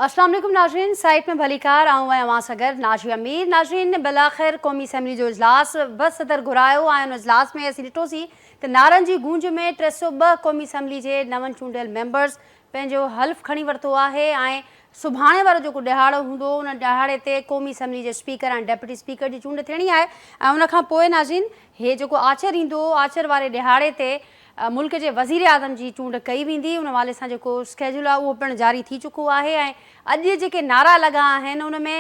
اسلام عليڪم ناظرين سائيٽ ۾ ڀليڪار آئون آهيان اوهان سان گڏ ناجيه امير ناظرين بالاخر قومي اسيمبلي جو اجلاس به صدر گهرايو ۽ ان اجلاس ۾ اسين ڏٺوسين ته نعرن جي گونج ۾ 302 قومي اسيمبلي جي نون چونڊيل ميمبرز پنهنجو حلف کڻي ورتو آهي ۽ سڀاڻي وارو جيڪو ڏهاڙو هوندو ان ڏهاڙي تي قومي اسيمبلي جي اسپيڪر ۽ ڊپٽي اسپيڪر جي چونڊ ٿيڻي آهي ۽ ان کان پوء ناظرين هي جيڪو آچر ايندو آچر واري ڏهاڙي تي ملڪ جي وزيراعظم جي چونڊ ڪئي ويندي ان حوالي سان جيڪو اسڪيجول آهي اهو پڻ جاري ٿي چڪو آهي ۽ اڄ جيڪي نعرا لڳا آهن ان ۾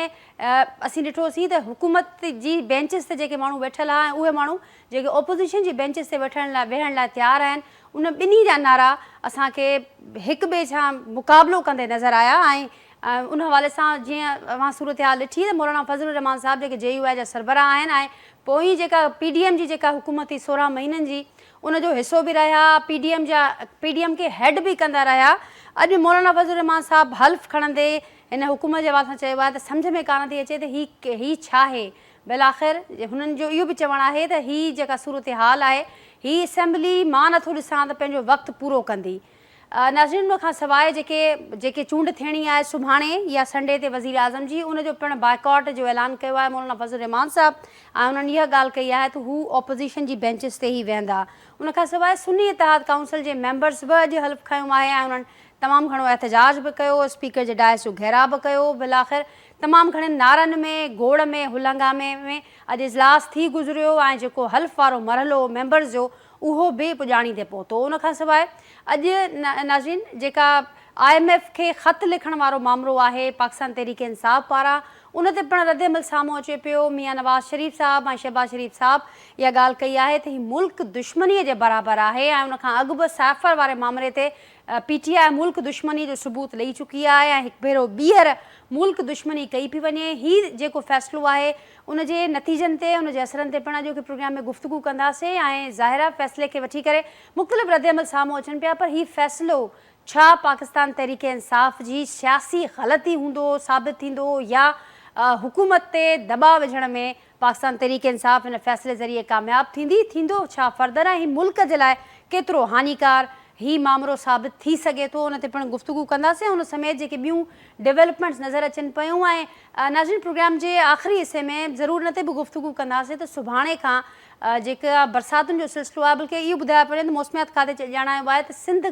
اسين ڏٺوسين ته حڪومت جي بينچز تي جيڪي ماڻهو ويٺل آهن ۽ اهي ماڻهو جيڪي اپوزيشن جي بينچز تي ويٺڻ لاء ويهڻ لاء تيار آهن ان ٻنهي جا نعرا اسان کي هڪ ٻئي سان مقابلو ڪندي نظر آيا ۽ ان حوالي سان جيئن اوهان صورتحال ڏٺي ته مولانا فضل الرحمان صاحب جيڪي جي يو آء جا سربراهه آهن ۽ پوئين جيڪا پي ڊي ايم جي جيڪا حڪومت ٿي 16 مهينن جي ان جو حصو به رهيا، پي ڊي ايم جا پي ڊي ايم کي هيڊ به ڪندا رهيا، اڄ مولانا فضل الرحمان صاحب حلف کڻندي هن حڪومت جي حوالي سان چيو آهي ته سمجهه ۾ ڪانه ٿي اچي ته هي هي ڇاهي؟ بالاخر هنن جو اهو به چوڻ آهي ته هي جيڪا صورتحال آهي هي اسيمبلي مان نٿو ڏسان ته پنهنجو وقت پورو ڪندي. ناظرين ان کان سواء جيڪي جيڪي چونڊ ٿيڻي آهي سڀاڻي يا سنڊي تي وزيراعظم جي ان جو پڻ بائيڪاٽ جو اعلان ڪيو آهي مولانا فضل الرحمان صاحب ۽ انهن اها ڳالهه ڪئي آهي ته هو اپوزيشن جي بينچز تي ئي ويهندا ان کان سواء سني اتحاد ڪائونسل جي ميمبرز به اڄ حلف کنيو آهي ۽ انهن تمام گهڻو احتجاج به ڪيو اسپيڪر جي ڊائس جو گهيراء به ڪيو بالاخر تمام گهڻن نعرن ۾ گوڙ ۾ هلهنگامي ۾ اڄ اجلاس ٿي گذريو ۽ جيڪو حلف وارو مرحلو ميمبرز جو اهو به پڄاڻي تي پهتو. ان کان سواء اڄ ناظرين جيڪا I M F کي خط لکڻ وارو مامرو آهي پاڪستان تحريڪ انصاف پاران ان تي پڻ ردعمل سامهون اچي پيو. ميان نواز شريف صاحب ۽ شهباز شريف صاحب اها ڳالهه ڪئي آهي ته هي ملڪ دشمني جي برابر آهي ۽ ان کان اڳ به سائفر واري مامري تي پي ٽي آء ملڪ دشمني جو ثبوت ڏئي چڪي آهي ۽ هڪ ڀيرو ٻيهر ملڪ دشمني ڪئي پئي وڃي. هي جيڪو فيصلو آهي ان جي نتيجن تي ان جي اثرن تي پڻ اڄوڪي پروگرام ۾ گفتگو ڪنداسين ۽ ظاهر آهي فيصلي کي وٺي ڪري مختلف ردعمل سامهون اچن پيا پر هي فيصلو ڇا پاڪستان تحريڪ انصاف جي سياسي غلطي هوندو ثابت ٿيندو يا حڪومت تي دٻاء وجهڻ ۾ پاڪستان تحريڪ انصاف ان فيصلي ذريعي ڪامياب ٿيندي، ٿيندو ڇا فردر ۽ هي ملڪ جي لاء ڪيترو هاڃيڪار هي مامرو ثابت ٿي سگهي ٿو ان تي پڻ گفتگو ڪنداسين ان سميت جيڪي ٻيون ڊولپمينٽس نظر اچن پيون ۽ ناظرين پروگرام جي آخري حصي ۾ ضرور ان تي به گفتگو ڪنداسين ته سڀاڻي کان جيڪا برساتن جو سلسلو آهي بلڪه اهو ٻڌايو پيو وڃي ته موسميات کاتي ڄاڻايو آهي ته سنڌ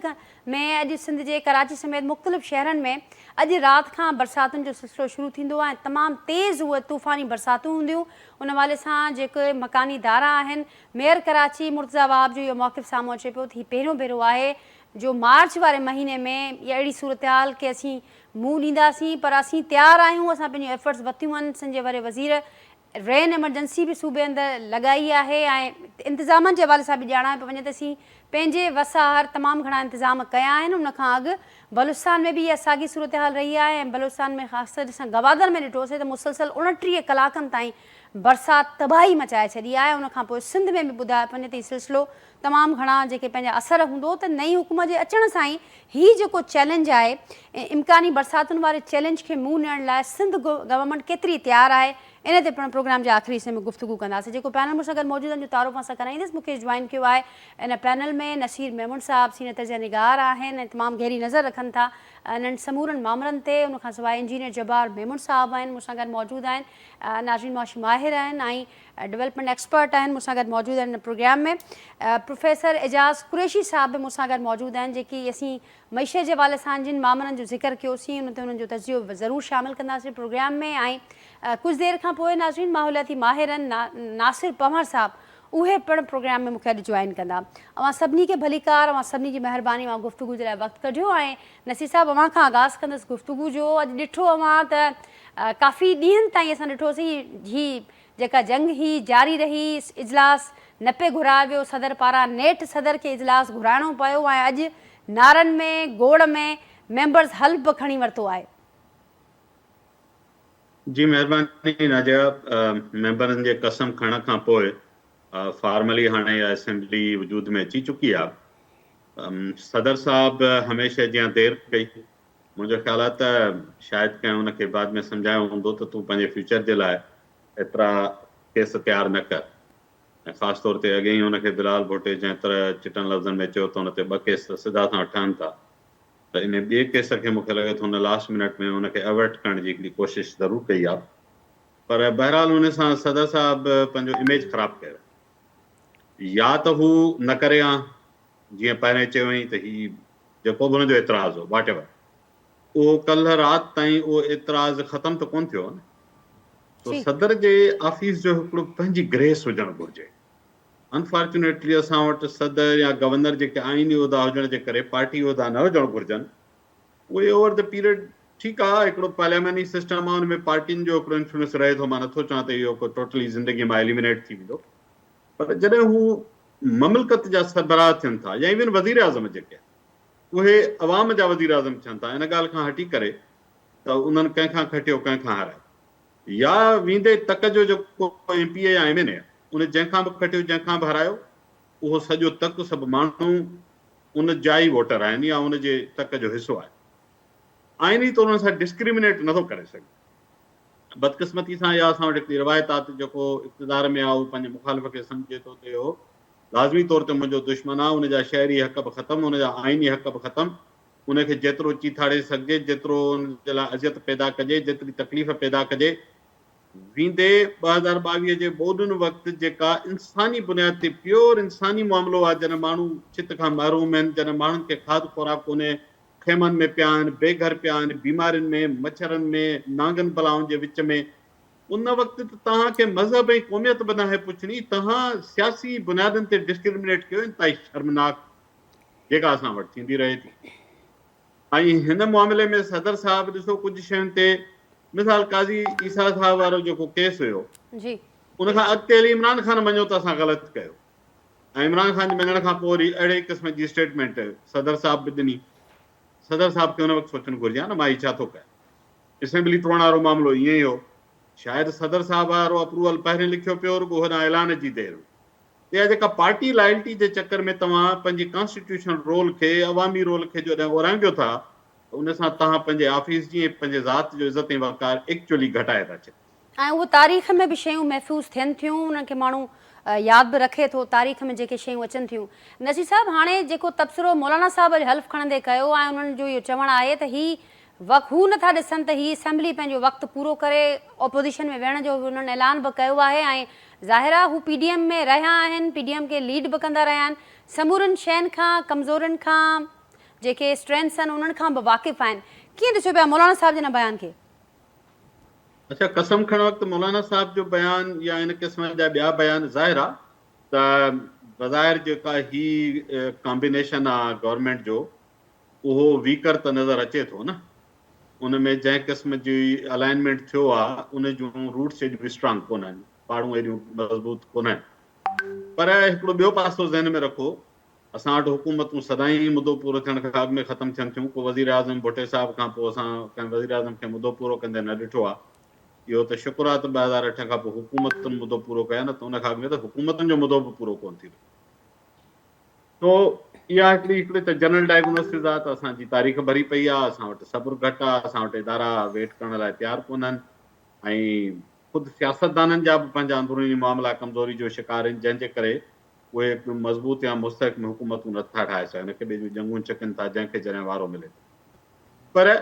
۾ اڄ سنڌ جي ڪراچي سميت مختلف شهرن ۾ اڄ رات کان برساتن جو سلسلو شروع ٿيندو ۽ تمام تيز اهي طوفاني برساتون هونديون ان حوالي سان جيڪي مڪاني ادارا آهن ميئر ڪراچي مرتضيٰ وهاب جو اهو موقف سامهون اچي پيو ته هي پهريون ڀيرو آهي جو مارچ واري مهيني ۾ اهڙي صورتحال کي اسين منهن ڏينداسين پر اسين تيار آهيون اسان پنهنجون ايفرٽس ورتيون آهن سنڌ جي وڏي وزير رين ايمرجنسي به صوبي اندر لڳائي آهي ۽ انتظامن جي حوالي سان به ڄاڻايو پيو وڃي ته اسين پنهنجي وس آهر تمام گهڻا انتظام ڪيا آهن ان کان اڳ بلوچستان ۾ به اها ساڳي صورتحال رهي آهي ۽ بلوچستان ۾ خاص طور سان گوادر ۾ ڏٺوسين ته مسلسل 29 ڪلاڪن تائين برسات تباهي مچائي ڇڏي آهي ان کان پوء سنڌ ۾ به ٻڌايو پيو وڃي ته هي سلسلو تمام گهڻا جيڪي پنهنجا اثر هوندو ته نئين حڪومت جي اچڻ سان ئي هي جيڪو چئلينج آهي امڪاني برساتن واري چئلينج کي منهن ڏيڻ لاء سنڌ گورنمينٽ ڪيتري تيار آهي ان تي پڻ پروگرام جي آخري حصي ۾ گفتگو ڪنداسين جيڪو پينل مون سان گڏ موجود آهن جو تعارف اوهان سان ڪرائيندس مون کي جوائن ڪيو آهي ان پينل ۾ نصير ميمڻ صاحب سينئر تجزيه نگار آهن ۽ تمام گهري نظر رکن ٿا انهن سمورن مامرن تي ان کان سواء انجنيئر جبار ميمڻ صاحب آهن مون سان گڏ موجود آهن ناظرين معاشي ماهر آهن ۽ ڊولپمينٽ ايڪسپرٽ آهن مون سان گڏ موجود آهن هن پروگرام ۾ پروفيسر اعجاز قريشي صاحب به مون سان گڏ موجود آهن جيڪي اسين معيشت جي حوالي سان جن مامرن جو ذڪر ڪيوسين ان تي انهن جو تجزيو ضرور شامل ڪنداسين پروگرام ۾ ۽ ڪجهه دير کان پوء ناظرين ماحولياتي ماهرن ناصر پنهور صاحب اهي پڻ پروگرام ۾ مون کي اڄ جوائن ڪندا اوهان سڀني کي ڀليڪار اوهان سڀني جي مهرباني اوهان گفتگو جي لاء وقت ڪڍيو ۽ نصير صاحب اوهان کان آغاز ڪندس گفتگو جو اڄ ڏٺو اوهان ته ڪافي ڏينهن تائين اسان ڏٺوسين هي جيڪا جنگ هي جاري رهي اجلاس نه پئي گهرايو ويو صدر پاران نيٺ صدر کي اجلاس گهرائڻو پيو ۽ اڄ نعرن ۾ گوڙ ۾ ميمبرز حلف به کڻي ورتو آهي. جي مهرباني ناجيه ميمبرن جي قسم کڻڻ کان پوء فارملي هاڻي اها اسيمبلي وجود ۾ اچي چڪي آهي صدر صاحب هميشه جيان دير ڪئي. منهنجو خيال آهي ته شايد ڪنهن ان کي بعد ۾ سمجهايو هوندو ته تون پنهنجي فيوچر جي لاء ايترا ڪيس تيار نه ڪر ۽ خاص طور تي اڳي ئي ان کي بلال ڀٽي جنهن طرح چٽن لفظن ۾ چيو ته ان تي ٻه ڪيس ته سڌا سنئون ٺهن ٿا. ته ان ٻئي ڪيس کي مون کي لڳي ٿو ان لاسٽ منٽ ۾ ان کي ايورٽ ڪرڻ جي هڪڙي ڪوشش ضرور ڪئي آهي پر بهرحال ان سان صدر صاحب پنهنجو اميج خراب ڪيو يا ته هو نه ڪري ها جيئن پهرين چيو هئائين ته هي جيڪو به هن جو اعتراض هو واٽ ايور اهو ڪلهه رات تائين اهو اعتراض ختم ته ڪونه ٿيو هو نه سو صدر جي آفيس جو هڪڙو پنهنجي گريس هجڻ گهرجي انفارچونيٽلي اسان وٽ صدر يا گورنر جيڪي آئيني عهدا هجڻ جي ڪري پارٽي عهدا نه هجڻ گهرجن اهي اوور the period ٺيڪ آ هڪڙو پارلياماني سسٽم آ ان ۾ پارٽين جو هڪڙو انفلوئنس رهي ٿو مان نٿو چوان ته اهو ڪو ٽوٽلي زندگي مان ايليمينيٽ ٿي ويندو پر جڏهن هو مملڪت جا سربراهه ٿين ٿا يا ايون وزير اعظم جيڪي اهي عوام جا وزير اعظم ٿين ٿا ان ڳالهه کان هٽي ڪري ته انهن ڪنهن کان کٽيو ڪنهن کان هارايو يا ويندي تڪ جو جيڪو ايم پي اي يا ايم اين اي ان جنهن کان به کٽيو جنهن کان به هارايو اهو سڄو تڪ سڀ ماڻهو ان جا ئي ووٽر آهن يا ان جي تڪ جو حصو آهن. آئيني طور ان سان ڊسڪريمينيٽ نٿو ڪري سگهجي. بدقسمتي سان اها اسان وٽ هڪڙي روايت آهي ته جيڪو اقتدار ۾ آهي اهو پنهنجي مخالف کي سمجهي ٿو ته اهو لازمي طور تي منهنجو دشمن آهي، ان جا شهري حق به ختم، ان جا آئيني حق به ختم، ان کي جيترو چيٿاڙي سگهجي، جيترو ان جي لاء اذيت پيدا ڪجي، جيتري تڪليف پيدا ڪجي، ويندي 2022 جي ٻوڏن وقت جيڪا انساني بنياد تي پيور انساني معاملو آهي جڏهن ماڻهو ڇت کان محروم آهن جڏهن ماڻهن کي کاڌ خوراڪ ڪونهي خيمن ۾ پيا آهن بي گهر پيا آهن بيمارين ۾ مڇرن ۾ نانگن بلائن جي وچ ۾ ان وقت ته توهان کي مذهب ۽ قوميت به ناهي پڇڻي توهان سياسي بنيادن تي ڊسڪرمنيٽ ڪيو انتهائي شرمناڪ جيڪا اسان وٽ ٿيندي رهي ٿي. ۽ هن معاملي ۾ صدر صاحب ڏسو ڪجهه شين تي مثال قاضي عيسيٰ صاحب وارو جيڪو ڪيس هيو جي ان کان اڳتي هلي عمران خان مڃيو ته اسان غلط ڪيو ۽ عمران خان جي مڃڻ کان پوء وري اهڙي قسم جي اسٽيٽمينٽ صدر صاحب به ڏني صدر صاحب کي ان وقت سوچڻ گهرجي ها نه مان هي ڇا ٿو ڪيان اسيمبلي ٽوڙڻ وارو معاملو ائين ئي هو شايد صدر صاحب وارو اپروول پهرين لکيو پيو رڳو هوڏانهن اعلان جي دير هئي اها جيڪا پارٽي لائلٽي جي چڪر ۾ توهان پنهنجي ڪانسٽيٽيوشنل رول کي، عوامي رول کي جڏهن اورانگهيو ٿا ته ان سان توهان پنهنجي آفيس جي ۽ پنهنجي ذات جو عزت ۽ وقار ايڪچوئلي گهٽائي ٿا ڇڏيو. ۽ اهو تاريخ ۾ به شيون محفوظ ٿين ٿيون، انهن کي ماڻهو ياد به رکي ٿو، تاريخ ۾ جيڪي شيون اچن ٿيون. نصير صاحب هاڻي جيڪو تبصرو مولانا صاحب اڄ حلف کڻندي ڪيو ۽ انهن جو اهو چوڻ آهي ته هي وقت هو نٿا ڏسن ته هي اسيمبلي پنهنجو وقت پورو ڪري اپوزيشن ۾ ويهڻ جو به انهن اعلان به ڪيو آهي ۽ ظاهر آهي هو پي ڊي ايم ۾ رهيا آهن پي ڊي ايم کي ليڊ به ڪندا رهيا آهن سمورين شين کان ڪمزورين کان جيڪي اسٽرينٿس آهن انهن کان به واقف آهن ڪيئن ڏسو پيا مولانا صاحب جي ان بيان کي؟ اڇا قسم کڻڻ وقت مولانا صاحب جو بيان يا ان قسم جا ٻيا بيان ظاهر آ ته بظاهر جيڪا هي ڪامبينيشن آ گورنمينٽ جو اهو ويڪر ته نظر اچي ٿو نه. ان ۾ جنهن قسم جي الائنمينٽ ٿيو آ ان جون روٽس ايڏيون اسٽرانگ ڪونهن، پاڙون ايڏيون مضبوط ڪونهن. پر هڪڙو ٻيو پاسو ذهن ۾ رکو، اسان وٽ حڪومتون سدائين مدو پورو ٿيڻ کان اڳ ۾ ختم ٿين ٿيون. ڪو وزيراعظم ڀٽي صاحب کان پوء اسان ڪنهن وزيراعظم کي مدو پورو ڪندي نه ڏٺو آ. اهو ته شڪر آ ته 2008 کان پوء حڪومتن مدو پورو ڪيو نه ته ان کان اڳ ۾ ته حڪومتن جو مدو به پورو ڪونه ٿيندو. سو اها هڪڙي هڪڙي ته جنرل ڊائگنوسز آ ته اسان جي تاريخ ڀري پئي آ، اسان وٽ صبر گهٽ آ، اسان وٽ ادارا ويٽ ڪرڻ لاء تيار ڪونهن ۽ خود سياستدانن جا به پنهنجا اندروني معاملا ڪمزوري جو شڪار آهن جنهن جي ڪري اهي هڪڙيون مضبوط يا مستحڪم حڪومتون نه ٿا ٺاهي سگهن هڪ ٻئي جون ڄنگهون ڇڪن ٿا جنهن کي جڏهن وارو ملي ٿو پر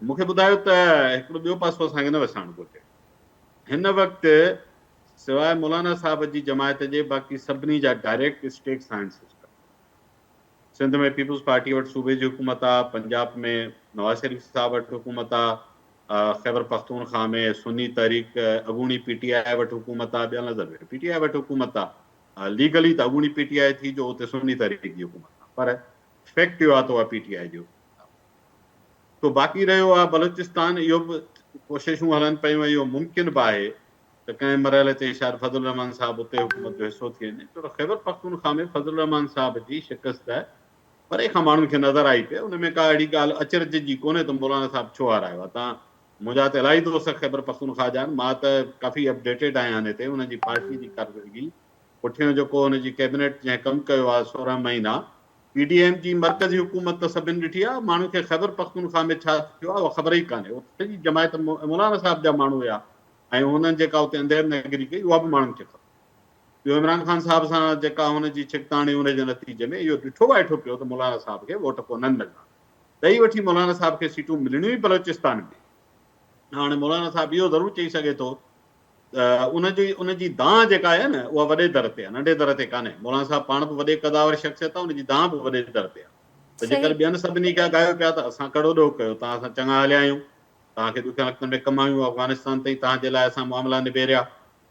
مون کي ٻڌايو ته هڪڙو ٻيو پاسو اسان کي نه وسارڻ گهرجي هن وقت سواء مولانا صاحب جي جماعت جي باقي سڀني جا ڊائريڪٽ اسٽيڪس آهن سسٽم. سنڌ ۾ پيپلز پارٽي وٽ صوبي جي حڪومت آ، پنجاب ۾ نواز شريف صاحب وٽ حڪومت آ، خيبر پختونخواهه ۾ سني تحريڪ اڳوڻي پي ٽي آء وٽ حڪومت آ، ٻيا لفظ ۾ پي ٽي آء وٽ حڪومت آ، ليگلي ته اڳوڻي پي ٽي آء ٿي جو اتي سني تحريڪ جي حڪومت آ پر فيڪٽ اهو آ ته اها پي ٽي آء جي حڪومت آ. سو باقي رهيو آ بلوچستان اهو به ڪوششون هلن پيون ۽ اهو ممڪن به آهي ته ڪنهن مرحلي تي شايد فضل الرحمان صاحب اتي حڪومت جو حصو ٿي وڃي ڇو ته خيبر پختونخواهه ۾ فضل الرحمان صاحب جي شڪست پري کان ماڻهن کي نظر آئي پئي ان ۾ ڪا اهڙي ڳالهه اچرج جي ڪونهي ته مولانا صاحب ڇو هارايو آهي تان منهنجا ته الاهي دوست خيبر پختونخواهه جا آهن مان ته ڪافي اپڊيٽيڊ آهيان هتي انهن جي پارٽي جي ڪارڪردگي پٺيان جيڪو هن جي ڪيبنيٽ جنهن ڪم ڪيو آهي 16 مهينا پي ڊي ايم جي مرڪزي حڪومت ته سڀن ڏٺي آهي، ماڻهن کي خيبر پختونخواهه ۾ ڇا ٿيو آهي اها خبر ئي ڪانهي، اتي سڄي جماعت مولانا صاحب جا ماڻهو هيا ۽ هنن جيڪا اتي انڌير نگري ڪئي اها به ماڻهن کي خبر. ٻيو عمران خان صاحب سان جيڪا هن جي ڇڪتاڻ هئي ان جي نتيجي ۾ اهو ڏٺو وائٺو پيو ته مولانا صاحب کي ووٽ ڪونهن ملڻا. ڏئي وٺي مولانا صاحب کي سيٽون ملڻيون ئي بلوچستان ۾. هاڻي مولانا صاحب اهو ضرور چئي سگهي ٿو ته ان جي ان جي دانهن جيڪا آهي نه اها وڏي در تي آهي ننڍي در تي ڪانهي. مولانا صاحب پاڻ به وڏي قدآور شخصيت آهي ان جي دانهن به وڏي در تي آهي ته جيڪر ٻين سڀني کي اگهايو پيا ته اسان ڪهڙو ڏوهه ڪيو توهان سان چڱا هليا آهيون توهان کي ڏکين وقتن ۾ ڪم آيون افغانستان تائين توهان جي لاء اسان معاملا نبيريا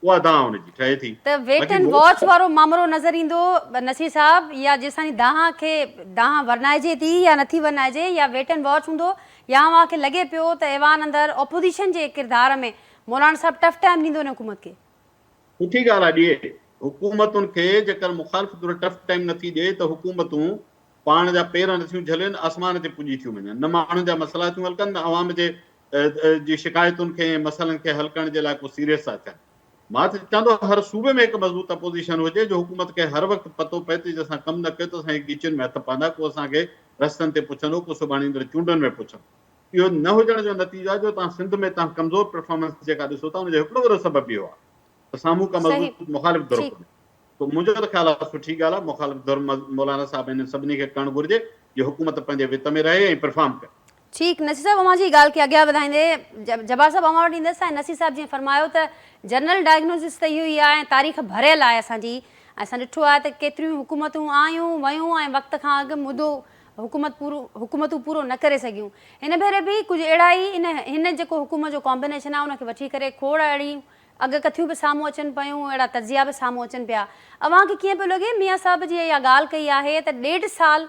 اها دانهن ان جي ٺهي ٿي. ته ويٽ باقي اينڊ ووٽ واچ وارو مامرو نظر ايندو نصير صاحب يا جيساني دانهن کي دانهن ورنائجي ٿي يا نٿي ورنائجي يا ويٽ اينڊ واچ هوندو يا اوهان کي لڳي پيو ته ايوان اندر اپوزيشن جي ڪردار ۾ مولانا صاحب ٽف ٽائيم ڏيندو ان حڪومت کي. سٺي ڳالهه آهي ڏئي. حڪومتن کي جيڪر مخالف ڌر ٽف ٽائيم نٿي ڏئي ته حڪومتون پاڻ جا پير نٿيون جهلين آسمان تي پڄي ٿيون وڃن نه ماڻهن جا مسئلا ٿيون حل ڪن نه عوام جي جي شڪايتن کي ۽ مسئلن کي حل ڪرڻ جي لاء ڪو سيريس ٿا ٿين. مان ته چوان ٿو هر صوبي ۾ هڪ مضبوط اپوزيشن هجي جو حڪومت کي هر وقت پتو پئي ته جي اسان ڪم نه ڪيو ته اسان جي ڳچين ۾ هٿ پوندا ڪو اسان کي رستن تي پڇندو ڪو سڀاڻي ايندڙ چونڊن ۾ پڇندو. اهو نه هجڻ جو نتيجو آهي جو توهان سنڌ ۾ توهان ڪمزور پرفارمنس جيڪا ڏسو ٿا ان جو هڪڙو وڏو سبب اهو آهي ته سامهون ڪا مضبوط مخالف ڌر ڪونهي. سو منهنجو ته خيال آهي سٺي ڳالهه آهي مخالف ڌر مولانا صاحب انهن سڀني کي ڪرڻ گهرجي جو حڪومت پنهنجي وت ۾ رهي ۽ پرفارم ڪري. ٺيڪ نصير صاحب اوهان جي ڳالهه کي اڳيان وڌائيندي جبار صاحب اوهان وٽ ايندس ۽ نصير صاحب جيئن فرمايو ته جنرل ڊائگنوزس ته اهو ئي آهي ۽ تاريخ ڀريل آهي اسان جي ۽ اسان ڏٺو آهي ته ڪيتريون حڪومتون آيون ويون ۽ وقت کان اڳ مدو حڪومت پورو حڪومتون پورو نه ڪري سگهيون هن ڀيري به ڪجهه اهڙا ئي ان هن جيڪو حڪومت جو ڪامبينيشن آهي ان کي وٺي ڪري کوڙ اهڙيون اڳڪٿيون به سامهون اچن پيون، اهڙا تجزيا به سامهون اچن پيا. اوهان کي ڪيئن پيو لڳي ميان صاحب جي اها ڳالهه ڪئي آهي ته ڏيڍ سال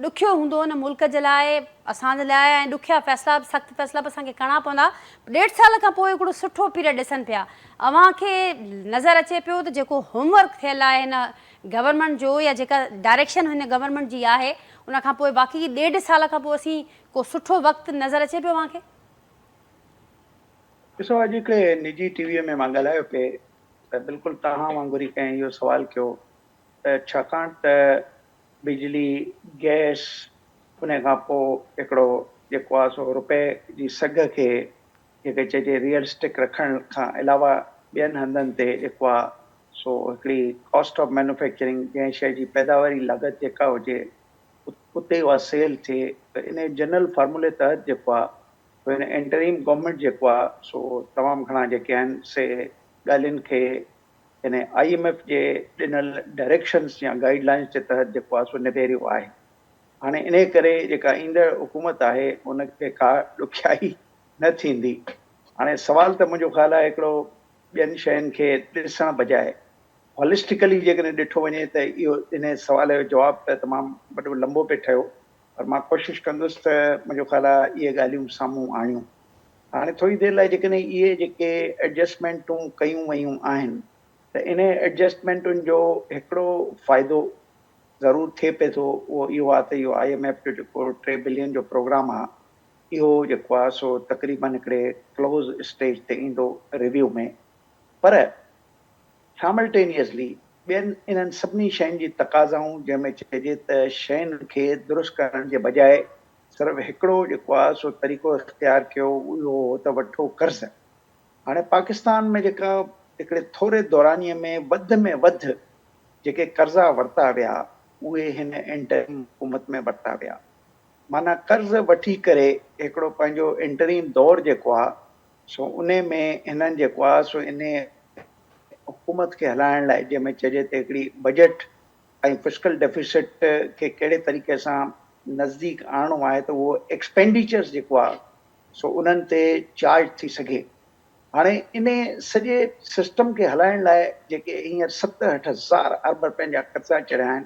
ڏکيو هوندو هن ملڪ جي لاء، اسان جي لاء ۽ ڏکيا فيصلا به سخت فيصلا به اسان کي ڪرڻا پوندا. ڏيڍ سال کان پوء هڪڙو سٺو پيريڊ ڏسن پيا. اوهان کي نظر اچي پيو ته جيڪو هوم ورڪ ٿيل آهي هن گورنمينٽ جو يا جيڪا ڊائريڪشن هن گورنمينٽ جي آهي ان کان پوء واقعي ڏيڍ سال کان پوء اسين ڪو سٺو وقت نظر اچي پيو اوهان کي؟ ڏسو اڄ هڪڙي نجي ٽي وي ۾ مان ڳالهايو پئي ته بلڪل توهان وانگر ئي ڪنهن اهو سوال ڪيو ته ڇاڪاڻ ته بجلي، گئس ان کان پوء هڪڙو جيڪو آهي سو روپئي جي سگهه کي جيڪي چئجي ريئلسٽڪ رکڻ کان علاوه ٻين هنڌن تي جيڪو آهي سو هڪڙي ڪاسٽ آف مينوفيڪچرنگ جنهن شيء جي پيداواري لاڳت جيڪا هجي اتي اها سيل ٿئي ته انهي جنرل فارمولي تحت جيڪو آهي سو هن انٽريم گورنمينٽ جيڪو آ سو تمام گهڻا جيڪي آهن سي ڳالهين کي يعني I M F جي ڏنل ڊائريڪشنز يا گائيڊ لائنز جي تحت جيڪو آ سو نبيريو آهي. هاڻي انهي ڪري جيڪا ايندڙ حڪومت آهي ان کي ڪا ڏکيائي نه ٿيندي. هاڻي سوال ته منهنجو خيال آهي هڪڙو ٻين شين کي ڏسڻ بجاء هولسٽيڪلي جيڪڏهن ڏٺو وڃي ته اهو انهي سوال جو جواب ته تمام وڏو لنبو پئي ٺهيو پر مان ڪوشش ڪندس ته منهنجو خيال آهي اهي ڳالهيون سامهون آڻيون. هاڻي ٿوري دير لاء جيڪڏهن اهي جيڪي ايڊجسٽمينٽون ڪيون ويون آهن ته انهي ايڊجسٽمينٽن جو هڪڙو فائدو ضرور ٿئي پئي ٿو اهو اهو آهي ته اهو I M F جو جيڪو ٽي بلين جو پروگرام آهي اهو جيڪو آهي سو تقريبن هڪڙي ڪلوز اسٽيج تي ايندو ريويو ۾ پر سائملٽينيسلي ٻين انهن سڀني شين جي تقاضائون جنهن ۾ چئجي ته شين کي درست ڪرڻ جي بجاء صرف هڪڙو جيڪو آهي سو طريقو اختيار ڪيو اهو هو ته وٺو قرض. هاڻي پاڪستان ۾ جيڪا هڪڙي ٿوري دورانيي ۾ وڌ ۾ وڌ جيڪي قرضا ورتا ويا اهي هن انٽريم حڪومت ۾ ورتا ويا معنيٰ قرض وٺي ڪري هڪڙو پنهنجو انٽريم دور جيڪو آهي سو انهي ۾ هنن جيڪو آهي سو انهي حڪومت کي هلائڻ لاء جنهن ۾ چئجي ته هڪڙي بجيٽ ۽ فسڪل ڊيفيسٽ کي ڪهڙي طريقي سان نزديڪ آڻڻو آهي ته اهو ايڪسپينڊيچرز جيڪو آهي سو انهن تي چارج ٿي سگهي. هاڻي انهي سڄي سسٽم کي هلائڻ لاء جيڪي هينئر 67 هزار ارب رپين جا قرضا چڙهيا آهن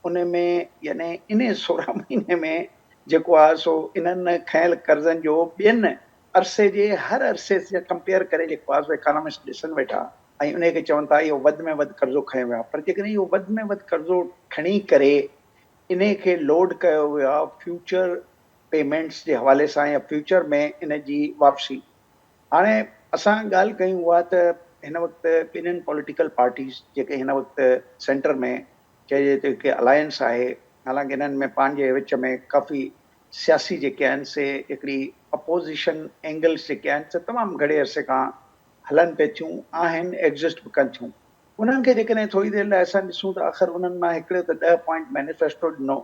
ان ۾ يعني انهي 16 مهيني ۾ جيڪو آهي سو انهن کنيل قرضن جو ٻين عرصي جي هر عرصي سان ڪمپيئر ڪري جيڪو آهي سو اڪانامسٽ ڏسن ويٺا ۽ انهي کي چون ٿا اهو وڌ ۾ وڌ قرضو کنيو ويو آهي پر جيڪڏهن اهو وڌ ۾ وڌ قرضو کڻي ڪري انهي کي لوڊ ڪيو ويو آهي فيوچر پيمينٽس جي حوالي سان يا فيوچر ۾ ان جي واپسي هاڻي اسان ڳالهه ڪيون اها ته هن وقت ٻنهين پوليٽيڪل پارٽيز جيڪي هن وقت سينٽر ۾ چئجي ته هڪ الائنس آهي، حالانڪه انهن ۾ پنهنجي وچ ۾ ڪافي سياسي جيڪي آهن سي هڪڙي اپوزيشن اينگلز جيڪي آهن سي تمام گهڻي عرصي کان هلن پئي ٿيون آهن ايگزسٽ به ڪن ٿيون. انهن کي جيڪڏهن ٿوري دير لاء اسان ڏسون ته آخر انهن مان هڪڙي ته ڏهه پوائنٽ مينيفيسٽو ڏنو.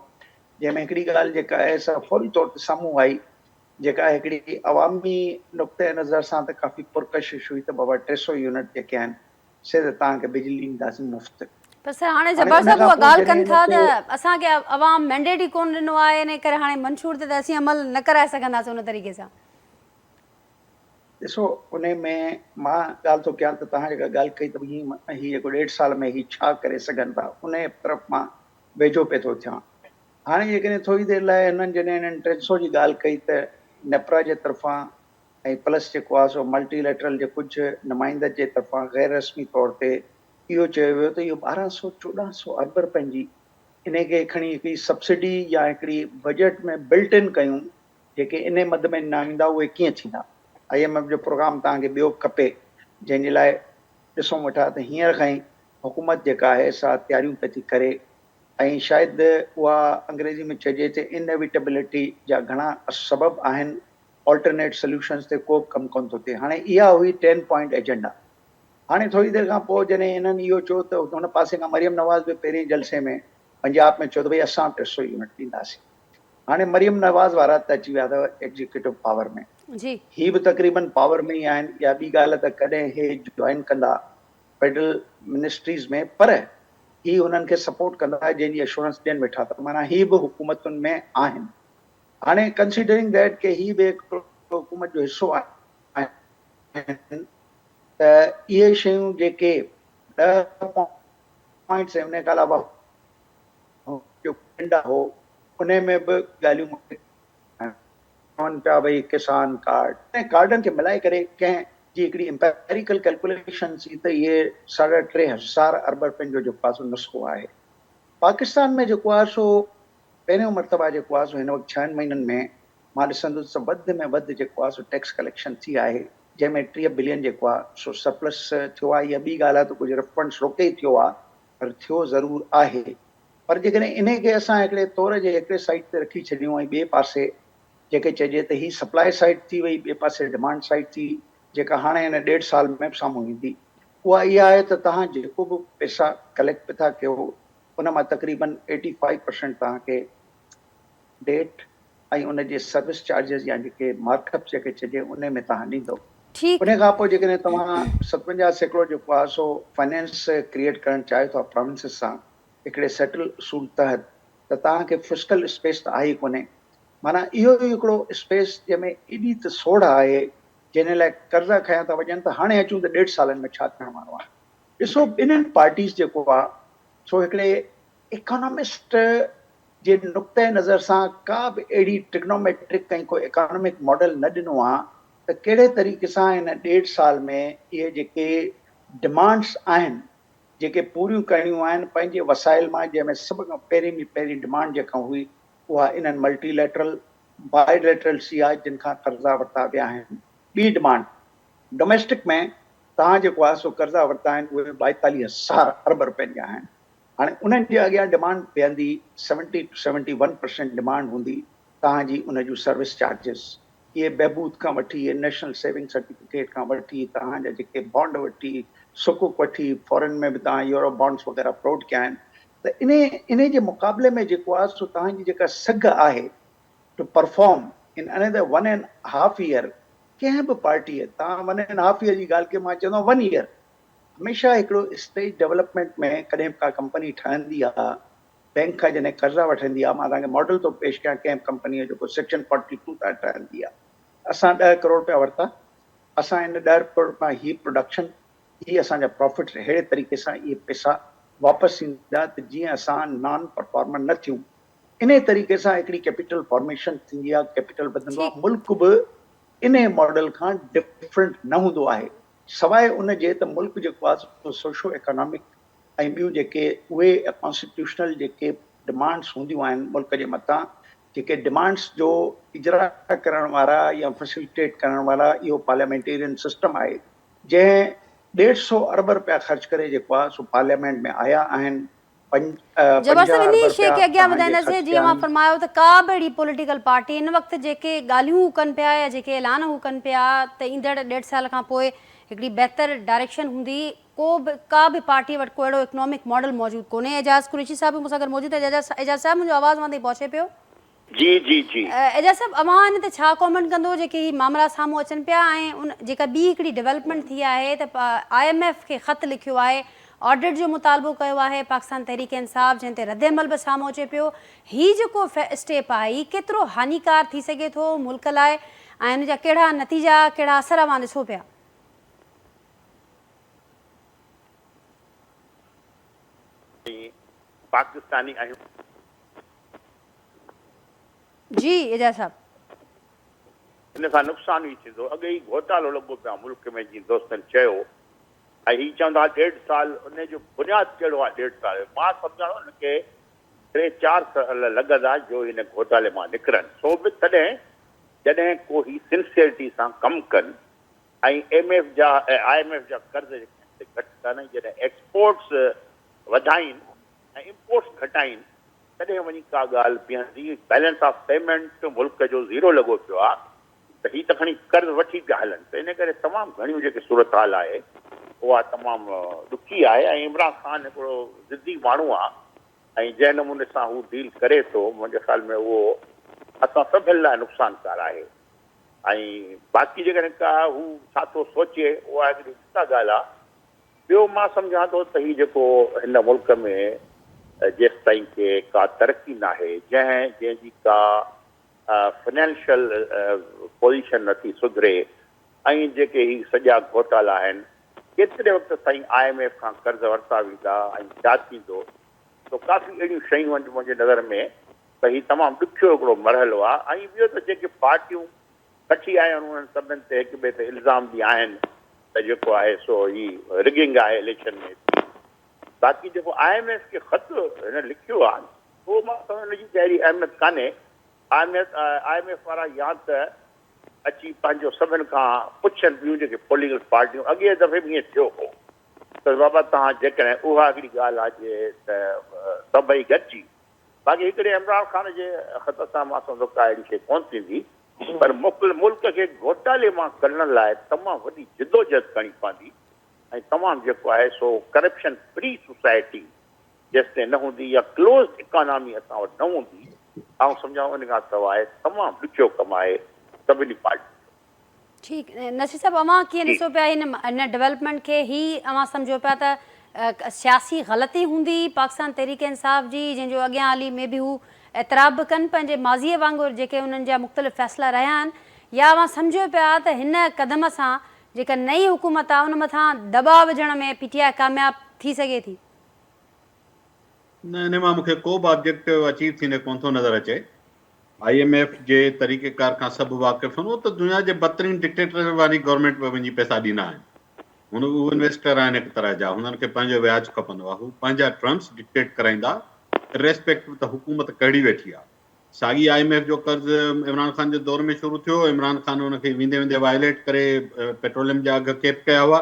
جنهن ۾ هڪڙي ڳالهه جيڪا آهي سا فوري طور تي سامهون آئي جيڪا هڪڙي عوامي نقطه نظر سان ته ڪافي پرڪشش هئي ته بابا 300 يونٽ جيڪي آهن سي ته توهان کي بجلي ڏينداسين مفت. پر سر هاڻي جبار صاحب اها ڳالهه ڪن ٿا ته اسان کي عوام مينڊيٽ ئي ڪونه ڏنو آهي انهي ڪري هاڻي منشور تي ته اسين عمل نه ڪرائي سگهنداسين ان طريقي سان. ڏسو انهي ۾ مان ڳالهه ٿو ڪيان ته توهان جيڪا ڳالهه ڪئي ته هي هي جيڪو ڏيڍ سال ۾ هي ڇا ڪري سگهن ٿا انهي طرف مان ويجهو پئي ٿو ٿيان. هاڻي جيڪڏهن ٿوري دير لاء هنن جڏهن هنن 300 جي ڳالهه ڪئي ته نيپرا جي طرفان ۽ پلس جيڪو آهي سو ملٽي ليٽرل جي ڪجهه نمائندن جي طرفان غير رسمي طور تي اهو چيو ويو ته اهو ٻارهن سو چوڏهن سو ارب رپين جي انهي کي کڻي هڪڙي سبسڊي يا هڪڙي بجيٽ ۾ بلٽ ان ڪيون جيڪي انهي مد ۾ ڏنا ويندا اهي ڪيئن ٿيندا؟ I M F جو پروگرام توهان کي ٻيو کپي جنهن جي لاء ڏسون ويٺا ته هينئر کان ئي حڪومت جيڪا آهي سا تياريون پئي ٿي ڪري ۽ شايد اها انگريزي ۾ چئجي ته Inevitability جا گهڻا سبب آهن، Alternate Solutions تي ڪو به ڪم ڪونه ٿو ٿئي. هاڻي اها هئي ٽين پوائنٽ ايجنڊا. هاڻي ٿوري دير کان پوء جڏهن انهن اهو چيو ته هن پاسي کان مريم نواز به پهرين جلسي ۾ پنجاب ۾ چيو ته ڀئي اسان 300 يونٽ ڏينداسين. هاڻي مريم نواز وارا ته اچي ويا اٿو ايگزيڪيوٽو پاور ۾. هي به تقريبن پاور ۾ ئي آهن. اها ٻي ڳالهه ته ڪڏهن هي جوائن ڪندا فيڊرل منسٽريز ۾ پر هي انهن کي سپورٽ ڪندا جنهن جي اشورنس ڏين ويٺا ته معنيٰ هي به حڪومتن ۾ آهن هاڻي ڪنسيڊرنگ that ڪي هي به هڪ حڪومت جو حصو آهن ته اهي شيون جيڪي ڏهه پوائنٽس ۽ ان کان علاوه جو ايجنڊا هو ان ۾ به ڳالهيون چون پيا ڀئي ڪسان ڪارڊ ۽ ڪارڊن کي ملائي ڪري ڪنهن جي هڪڙي امپيريڪل ڪيلڪوليشن ٿي ته اهي ساڍا 3000 ارب رپين جو جيڪو آهي سو نسخو آهي. پاڪستان ۾ جيڪو آهي سو پهريون مرتبه جيڪو آهي سو هن وقت ڇهن مهينن ۾ مان ڏسندس ته وڌ ۾ وڌ جيڪو آهي سو ٽيڪس ڪليڪشن ٿي آهي جنهن ۾ 30 بلين جيڪو آهي سو سرپلس ٿيو آهي اها ٻي ڳالهه آهي ته ڪجهه ريفنڊس روڪي ٿيو آهي پر ٿيو ضرور آهي. پر جيڪڏهن انهي کي اسان هڪڙي طور جي هڪڙي سائيڊ تي رکي ڇڏيون ۽ ٻئي پاسي جيڪي چئجي ته هي سپلاء سائيڊ ٿي وئي ٻئي پاسي ڊمانڊ سائيڊ ٿي جيڪا هاڻي هن ڏيڍ سال ۾ به سامهون ايندي اها اها آهي ته توهان جيڪو به پئسا ڪليڪٽ به ٿا ڪيو ان مان تقريبن ايٽي فائيو پرسينٽ توهان کي ڊيٽ ۽ ان جي سروس چارجز يا جيڪي مارڪ اپ جيڪي چئجي انهي ۾ توهان ڏيندو انهي کان پوء جيڪڏهن توهان 57% جيڪو آهي سو فنانس ڪريئيٽ ڪرڻ چاهيو ٿا پراونسز سان هڪڙي سيٽل اصول تحت ته توهان کي فسڪل اسپيس ته آهي ئي ڪونهي. معنيٰ اهو ئي هڪڙو اسپيس جنهن ۾ ايڏي ته سوڙهه آهي جنهن لاء قرضا کنيا ٿا وڃن ته هاڻي اچون ته ڏيڍ سالن ۾ ڇا ٿيڻ وارو آهي. ڏسو ٻنهين پارٽيز جيڪو آهي سو هڪڙي اڪانامسٽ جي نقطه نظر سان ڪا به اهڙي ٽرگنوميٽرڪ ۽ ڪو اڪانامڪ ماڊل نه ڏنو آهي ته ڪهڙي طريقي سان هن ڏيڍ سال ۾ اهي جيڪي ڊمانڊس آهن جيڪي پوريون ڪرڻيون آهن پنهنجي وسائل مان جنهن ۾ سڀ کان پهرين ۾ پهرين ڊمانڊ جيڪا هئي اها انهن ملٽي ليٽرل، بائي ليٽرل سي آء جن کان قرضا ورتا ويا آهن. ٻي ڊمانڊ ڊوميسٽڪ ۾ توهان جيڪو آهي سو قرضا ورتا آهن اهي ٻائيتاليهه هزار ارب رپين جا آهن هاڻي انهن جي اڳيان ڊمانڊ بيهندي seventy two seventy one percent demand هوندي توهان جي ان جون سروس چارجز اهي بهبود کان وٺي، اهي نيشنل سيونگ سرٽيفڪيٽ کان وٺي، توهان جا جيڪي بانڊ وٺي، سڪوڪ وٺي، فارين ۾ به توهان يورو بانڊس وغيره فلوٽ ڪيا آهن ته انهي انهي جي مقابلي ۾ جيڪو آهي سو توهان جي جيڪا سگهه آهي to perform in another one and half year ڪنهن به پارٽيء توهان ون اينڊ هاف ايئر جي ڳالهه ڪئي مان چوندو آهيان ون ايئر هميشه هڪڙو اسٽيج ڊولپمينٽ ۾ ڪڏهن به ڪا ڪمپني ٺهندي آهي بئنڪ کان جڏهن قرضا وٺندي آهي، مان توهان کي ماڊل ٿو پيش ڪيان ڪنهن به ڪمپنيء جو ڪو سيڪشن فورٽي ٽو تان ٺهندي آهي. اسان ڏهه ڪروڙ رپيا ورتا، اسان ان ڏهه ڪروڙ مان هي پروڊڪشن، هي اسان جا پرافٽس ههڙي طريقي سان اهي پئسا واپس ايندا ته جيئن اسان نان پرفارمر نه ٿيون. انهي طريقي سان هڪڙي ڪيپيٽل فارميشن ٿيندي آهي، ڪيپيٽل وڌندو آهي، ملڪ به انهي ماڊل کان ڊفرنٽ نه هوندو آهي، سواء ان جي ته ملڪ جيڪو آهي سو سوشو اڪانامڪ ۽ ٻيون جيڪي اهي ڪانسٽيٽيوشنل جيڪي ڊمانڊس هونديون آهن ملڪ جي مٿان جيڪي ڊمانڊس جو اجرا ڪرڻ وارا يا فيسليٽيٽ ڪرڻ وارا اهو پارليامينٽيرين سسٽم آهي جنهن ڏيڍ سو ارب رپيا خرچ ڪري جيڪو آهي سو پارليامينٽ ۾ آيا آهن جبار 50 صاحب انهي ارب شيء رپيا کي اڳيان توهان جي وڌائينداسين خرچ جيئن ڪيا اوهان آهن. فرمايو ته ڪا به اهڙي پوليٽيڪل پارٽي هن وقت جيڪي ڳالهيون هو ڪن پيا يا جيڪي اعلان هو ڪن پيا ته ايندڙ ڏيڍ سال کان پوء هڪڙي بهتر ڊائريڪشن هوندي ڪو به ڪا به پارٽي وٽ ڪو اهڙو اڪنامڪ ماڊل موجود ڪونهي اعجاز قريشي صاحب به مون سان گڏ موجود آهي اعجاز صاحب منهنجو آواز اوهان تائين پهچي پيو؟ جي جي جي. اعجاز صاحب اوهان ان تي ڇا ڪامينٽ ڪندو جيڪي هي مامرا سامهون اچن پيا ۽ ان جيڪا ٻي هڪڙي ڊولپمينٽ ٿي آهي ته I M F کي خط لکيو آهي آڊٽ جو مطالبو ڪيو آهي پاڪستان تحريڪ انصاف جنهن تي ردعمل به سامهون اچي پيو هي جيڪو اسٽيپ آهي هي ڪيترو هاڃيڪار ٿي سگهي ٿو ملڪ لاء ۽ ان جا ڪهڙا نتيجا ڪهڙا اثر اوهان ڏسو پيا. پاڪستاني آهيون. جي اعجاز صاحب. ان سان نقصان ئي ٿيندو. اڳي ئي گهوٽالو لڳو پيو آهي ملڪ ۾ جيئن دوستن چيو ۽ هي چوندا ڏيڍ سال ان جو بنياد ڪهڙو آهي ڏيڍ سال جو مان سمجهان ٿو ان کي ٽي چار سال لڳندا جو هن گهوٽالي مان نڪرن سو به تڏهن جڏهن ڪو هي سنسيئرٽي سان ڪم ڪن ۽ ايم ايف جا ۽ I M F جا قرض جيڪي آهن سي گهٽ ڪن ۽ جڏهن ايڪسپورٽس وڌائين ۽ امپورٽس گهٽائين تڏهن وڃي ڪا ڳالهه بيهندي، بيلنس آف پيمينٽ ملڪ جو زيرو لڳو پيو آهي ته هي ته کڻي قرض وٺي پيا هلن ته ان ڪري تمام گهڻيون جيڪي صورتحال آهي اها تمام ڏکي آهي ۽ عمران خان هڪڙو ضدي ماڻهو آهي ۽ جنهن نموني سان هو ڊيل ڪري ٿو منهنجي خيال ۾ اهو اسان سڀن لاء نقصانڪار آهي ۽ باقي جيڪڏهن ڪا هو ڇا ٿو سوچي اها هڪڙي جدا ڳالهه آهي. ٻيو مان سمجهان ٿو ته هي جيڪو هن ملڪ ۾ جيستائين ڪي ڪا ترقي ناهي، جنهن جنهن جي ڪا فنانشل پوزيشن نٿي سڌري ۽ جيڪي هي سڄا گهوٽالا آهن، ڪيتري وقت تائين I M F کان قرض ورتا ويندا ۽ ڇا ٿيندو، سو ڪافي اهڙيون شيون آهن جو منهنجي نظر ۾ ته هي تمام ڏکيو هڪڙو مرحلو آهي ۽ ٻيو ته جيڪي پارٽيون ڪٺي آيا آهن انهن سڀن تي هڪ ٻئي تي الزام به آهن ته جيڪو آهي سو هي رگنگ آهي اليڪشن ۾ ٿي باقي جيڪو I M F کي خط هن لکيو آهي اهو مان سمجهان ان جي ته اهڙي اهميت ڪانهي I M F I M F وارا يا ته اچي پنهنجو سڀن کان پڇن ٻيون جيڪي پوليٽيڪل پارٽيون اڳئين دفعي به ائين ٿيو هو ته بابا توهان جيڪڏهن اها هڪڙي ڳالهه آهي جي ته سڀئي گڏجي باقي هڪڙي عمران خان جي خط سان مان سمجهان ٿو ڪا اهڙي شيء ڪونه ٿيندي پر ملڪ کي گهوٽالي مان ڪڍڻ لاء تمام وڏي جدوجهد ڪرڻي پوندي ۽ تمام جيڪو آهي سو ڪرپشن فري سوسائٽي جيستائين نه هوندي يا ڪلوزڊ اڪانامي اسان وٽ نه هوندي آئون سمجهان ٿو ان کان سواء تمام ڏکيو ڪم آهي سڀني پارٽين جو. ٺيڪ نصير صاحب اوهان ڪيئن ڏسو پيا هن هن ڊولپمينٽ کي هي اوهان سمجهو پيا ته سياسي غلطي هوندي پاڪستان تحريڪ انصاف جي جنهن جو اڳيان هلي مي بي هو اعتراف به ڪن پنهنجي ماضي وانگر جيڪي انهن جا مختلف فيصلا رهيا آهن يا اوهان سمجهو پيا ته هن قدم سان جيڪا نئين حڪومت آهي ان مٿان دٻاء وجهڻ ۾ پي ٽي آء ڪامياب ٿي سگهي ٿي؟ نه ان مان مون کي ڪو به آبجيڪٽو اچيو ٿيندي ڪونه ٿو نظر اچي. I M F جي طريقيڪار کان سڀ واقف آهن، اهو ته دنيا جي بدترين ڊڪٽيٽر واري گورنمينٽ به وڃي پئسا ڏيندا آهن. هن اهي انويسٽر آهن هڪ طرح جا، هنن کي پنهنجو وياج کپندو آهي، هو پنهنجا ٽرمس ڊڪٽيٽ ڪرائيندا اريسپيڪٽو ته حڪومت ڪهڙي ويٺي آهي. ساڳي I M F جو قرض عمران خان جي دور ۾ شروع ٿيو، عمران خان ان کي ويندي ويندي وائليٽ ڪري پيٽروليم جا اگهه ڪيپ ڪيا هئا،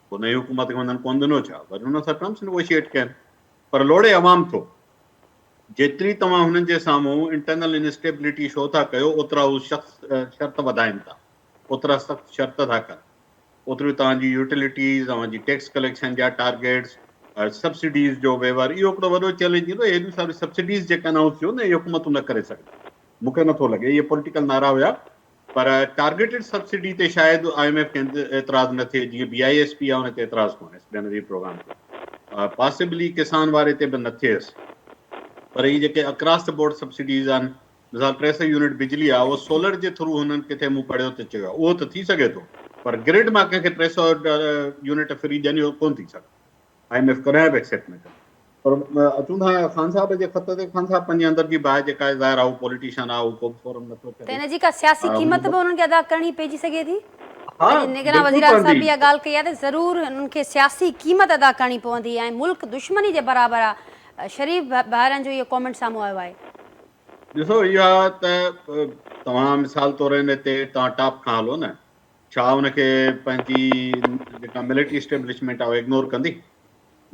پوء نئين حڪومت کي هنن ڪونه ڏنو ڇا؟ وري هن سان ٽرمس نيگوشيئيٽ ڪين، پر لوڙي عوام ٿو. جيتري توهان هنن جي سامهون انٽرنل انسٽيبلٽي شو ٿا ڪيو اوترا هو شرط وڌائين ٿا، اوترا سخت شرط ٿا ڪن، اوتريون توهان جي يوٽيلٽيز، اوهان جي ٽيڪس ڪليڪشن جا ٽارگيٽس، سبسڊيز جو ويور، اهو هڪڙو وڏو چئلينج ايندو، ايڏيون ساريون سبسڊيز جيڪا انائونس ٿيون نه اهي حڪومتون نه ڪري سگهنديون، مون کي نٿو لڳي، اهي پوليٽيڪل نعرا هيا، پر ٽارگيٽڊ سبسڊي تي شايد I M F کي اعتراض نه ٿئي جيئن بي I S P آهي ان تي اعتراض ڪونهيس بينظير پروگرام تي پاسبلي ڪسان واري تي به نه ٿئيس پر هي جيڪي اڪراس the board subsidies آهن مثال 300 يونٽ بجلي آهي اهو سولر جي ٿرو هنن ڪٿي مون پڙهيو ته چيو آهي اهو ته ٿي سگهي ٿو پر گرڊ مان ڪنهن کي 300 يونٽ فري ڏين اهو ڪونه ٿي سگهندو I M F ڪڏهن به ايڪسيپٽ نه ڪندو. پر اچون ٿا خان صاحب جي خط تي، خان صاحب پنهنجي اندر جي باهه جيڪا آهي ظاهر آهي هو پوليٽيشن آهي هو ڪو به فورم نٿو ته ان جي ڪا سياسي قيمت به انهن کي ادا ڪرڻي پئجي سگهي ٿي؟ اڄ نگران وزيراعظم صاحب به اها ڳالهه ڪئي آهي ته ضرور انهن کي سياسي قيمت ادا ڪرڻي پوندي ۽ ملڪ دشمني جي برابر آهي شريف ڀائرن جو اهو ڪامينٽ سامهون آيو آهي. ڏسو اها ته توهان مثال طور ان تي توهان ٽاپ کان هلو نه ڇا ان کي پنهنجي جيڪا ملٽري اسٽيبلشمينٽ آهي اها اگنور ڪندي؟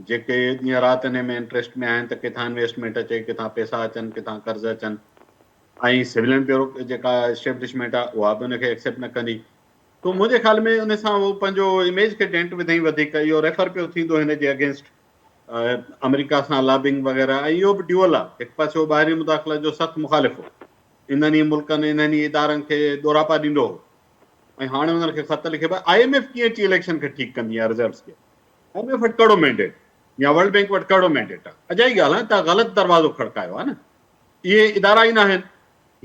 جيڪي ڏينهن رات انهي ۾ انٽريسٽ ۾ آهن ته ڪٿان انويسٽمينٽ اچي، ڪٿان پئسا اچن، ڪٿان قرض اچن ۽ سولين بيورو جيڪا اسٽيبلشمينٽ آهي اها به ان کي ايڪسيپٽ نه ڪندي. سو منهنجي خيال ۾ ان سان هو پنهنجو اميج کي ڊينٽ وڌائين وڌيڪ اهو ريفر پيو ٿيندو هن جي اگينسٽ آمريڪا سان لابنگ وغيره ۽ اهو به ڊيول آهي هڪ پاسي هو ٻاهرين مداخلت جو سخت مخالف هو انهن ئي ملڪن انهن ئي ادارن کي ڏوراپا ڏيندو هو ۽ هاڻي انهن کي خط لکي آء ايم ايف ڪيئن اچي اليڪشن کي ٺيڪ ڪندي يا رزلٽس کي I M F وٽ ڪهڙو مينڊيٽ يا ورلڊ بينڪ وٽ ڪهڙو مينڊيٽ آهي اجائي ڳالهه آهي تان غلط دروازو کڙڪايو آهي نه اهي ادارا ئي ناهن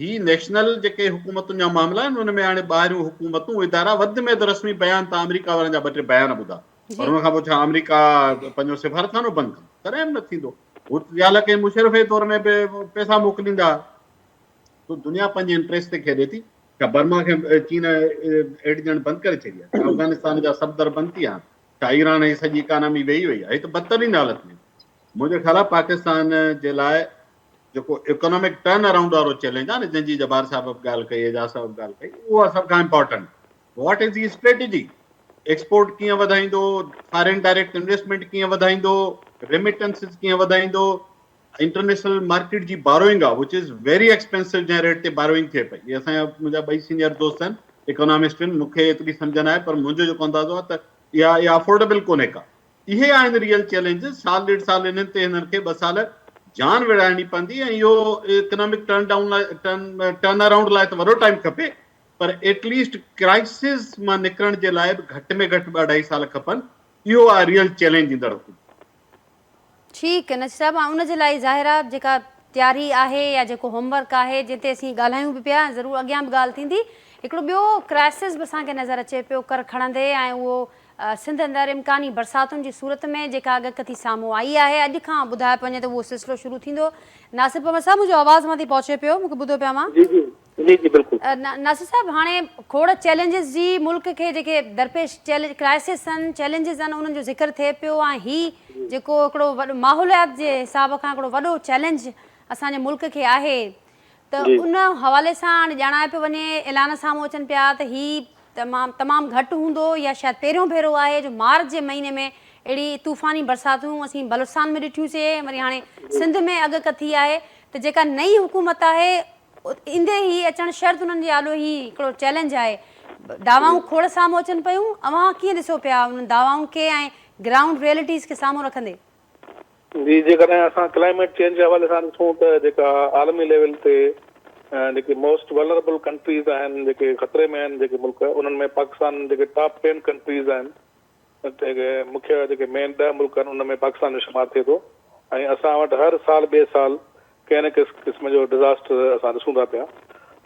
هي نيشنل جيڪي حڪومتن جا معاملا آهن ان ۾ هاڻي ٻاهريون حڪومتون ادارا وڌ ۾ وڌ رسمي بيان تان آمريڪا وارن جا ٻه ٽي بيان ٻڌا پر ان کان پوء ڇا آمريڪا پنهنجو سفارتخانو بند ڪندو؟ ڪڏهن به نه ٿيندو. هو ته ڳالهه ڪئي مشرف جي دور ۾ به پئسا موڪليندا. سو دنيا پنهنجي انٽريسٽ تي کيڏي ٿي. ڇا برما کي چين ايڊ ڏيڻ بند ڪري ڇڏي آهي؟ ڇا افغانستان جا سڀ در بند ٿي ويا آهن؟ ڇا ايران جي سڄي اڪانامي ويهي وئي آهي؟ هي ته بدترين حالت ۾ منهنجو خيال آهي پاڪستان جي لاء جيڪو اڪانامڪ ٽرن اراؤنڊ وارو چئلينج آهي نه جنهن جي جبار صاحب به ڳالهه ڪئي اعجاز صاحب به ڳالهه ڪئي اهو آهي سڀ کان important. What is the strategy? Export ڪيئن وڌائيندو، فارين ڊائريڪٽ انويسٽمينٽ ڪيئن وڌائيندو، ريميٽنسز ڪيئن وڌائيندو، انٽرنيشنل مارڪيٽ جي باروئنگ آ وچ is very expensive جنهن ريٽ تي باروئنگ ٿئي پئي. اهي اسان جا منهنجا ٻئي سينيئر دوست آهن اڪانامسٽ آهن مون کي ايتري سمجهه ناهي پر منهنجو جيڪو اندازو آهي ته اها اها افورڊيبل ڪونهي ڪا. اهي آهن ريئل چئلينجز سال ڏيڍ سال انهن تي هنن کي ٻه سال جان وڙهائڻي پوندي ۽ اهو اڪنامڪ ٽرن ڊائون لاء ٽرن اراؤنڊ لاء ته وڏو ٽائيم کپي پر ايٽ ليسٽ ڪرائسز مان نڪرڻ جي لاء به گهٽ ۾ گهٽ ٻه اڍائي سال کپن، اهو آهي ريئل چئلينج ايندڙ حڪومت. ٺيڪ نصير صاحب ان جي لاء ظاهر آهي جيڪا تياري آهي يا جيڪو هوم ورڪ آهي جنهن تي اسين ڳالهايون به پيا ۽ ضرور اڳيان به ڳالهه ٿيندي هڪڙو ٻيو ڪرائسز به اسان کي نظر اچي پيو ڪر کڻندي ۽ اهو سنڌ اندر امڪاني برساتن جي صورت ۾ جيڪا اڳڪٿي سامهون آئي آهي اڄ کان ٻڌايو پيو وڃي ته اهو سلسلو شروع ٿيندو ناصر پنهور صاحب منهنجو آواز اوهان تائين پهچي پيو مون کي ٻڌو پيا اوهان؟ جي جي جي جي بلڪل. ناصر صاحب هاڻي کوڙ چئلينجز جي ملڪ کي جيڪي درپيش ڪرائسس آهن چئلينجز آهن انهن جو ذڪر ٿئي پيو ۽ هي جيڪو هڪڙو وڏو ماحوليات جي حساب کان هڪڙو وڏو چئلينج اسان جي ملڪ کي آهي ته ان حوالي سان هاڻي ڄاڻايو پيو وڃي اعلان سامهون اچن پيا ته هي تمام تمام گهٽ هوندو يا شايد پهريون ڀيرو آهي جو مارچ جي مهيني ۾ اهڙي طوفاني برساتون اسين بلوچستان ۾ ڏٺيون سي وري هاڻي سنڌ ۾ اڳڪٿي آهي ته جيڪا نئين حڪومت آهي ايندي ئي اچڻ شرط انهن جي آڏو هي هڪڙو چئلينج آهي. دعوائون کوڙ سامهون اچن پيون، اوهان ڪيئن ڏسو پيا انهن دعوائن کي ۽ گرائونڊ ريئلٽيز کي سامهون رکندي؟ جي جيڪڏهن اسان ڪلائميٽ چينج جي حوالي سان ڏسون ته جيڪا عالمي ليول تي جيڪي موسٽ ولنربل ڪنٽريز آهن جيڪي خطري ۾ آهن جيڪي ملڪ انهن ۾ پاڪستان جيڪي ٽاپ ٽين ڪنٽريز آهن جيڪي مکيه جيڪي مين ڏهه ملڪ آهن ان ۾ پاڪستان جو شمار ٿئي ٿو ۽ اسان وٽ هر سال ٻئي سال ڪنهن نه ڪنهن قسم جو ڊزاسٽر اسان ڏسون ٿا پيا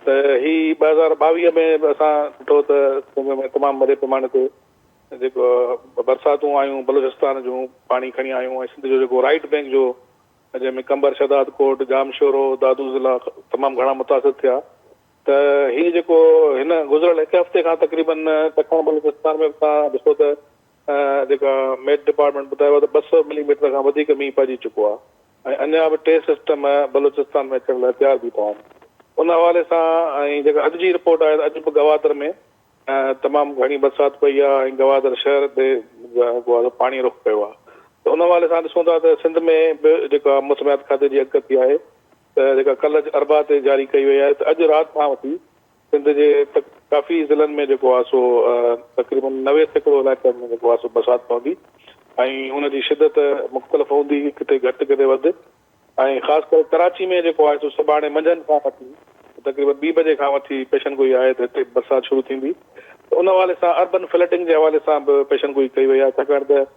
ته هي 2022 ۾ به اسان ڏٺو ته سنڌ ۾ تمام وڏي پيماني تي جيڪو برساتون آيون بلوچستان جون پاڻي کڻي آيون ۽ سنڌ جو جيڪو رائيٽ بينڪ جو جنهن ۾ قمبر شهداد ڪوٽ ڄامشورو دادو ضلع تمام گهڻا متاثر ٿيا ته هي جيڪو هن گذريل هڪ هفتي کان تقريبن ڏکڻ بلوچستان ۾ به توهان ڏسو ته جيڪا ميٽ ڊپارٽمينٽ ٻڌايو آهي ته 200 ملي ميٽر کان وڌيڪ مينهن پئجي چڪو آهي ۽ اڃا به ٽي سسٽم بلوچستان ۾ اچڻ لاء تيار بيٺا آهن ان حوالي سان ۽ جيڪا اڄ جي رپورٽ آهي ته اڄ به گوادر ۾ تمام گهڻي برسات پئي آهي ۽ گوادر شهر تي جيڪو آهي پاڻي رخ ڪيو آهي ته ان حوالي سان ڏسون ٿا ته سنڌ ۾ به جيڪا موسميات کاتي جي اڳڪٿي آهي ته جيڪا ڪلهه اربع تي جاري ڪئي وئي آهي ته اڄ رات کان وٺي سنڌ جي ڪافي ضلعن ۾ جيڪو آهي سو تقريبن 90% علائقن ۾ جيڪو آهي سو برسات پوندي ۽ ان جي شدت مختلف هوندي ڪٿي گهٽ ڪٿي وڌ ۽ خاص ڪري ڪراچي ۾ جيڪو آهي سو سڀاڻي منجهند کان وٺي تقريبن ٻي بجي کان وٺي پيشن گوئي آهي ته هتي برسات شروع ٿيندي ته ان حوالي سان اربن فلڊنگ جي حوالي سان به پيشن گوئي ڪئي وئي آهي ڇاڪاڻ ته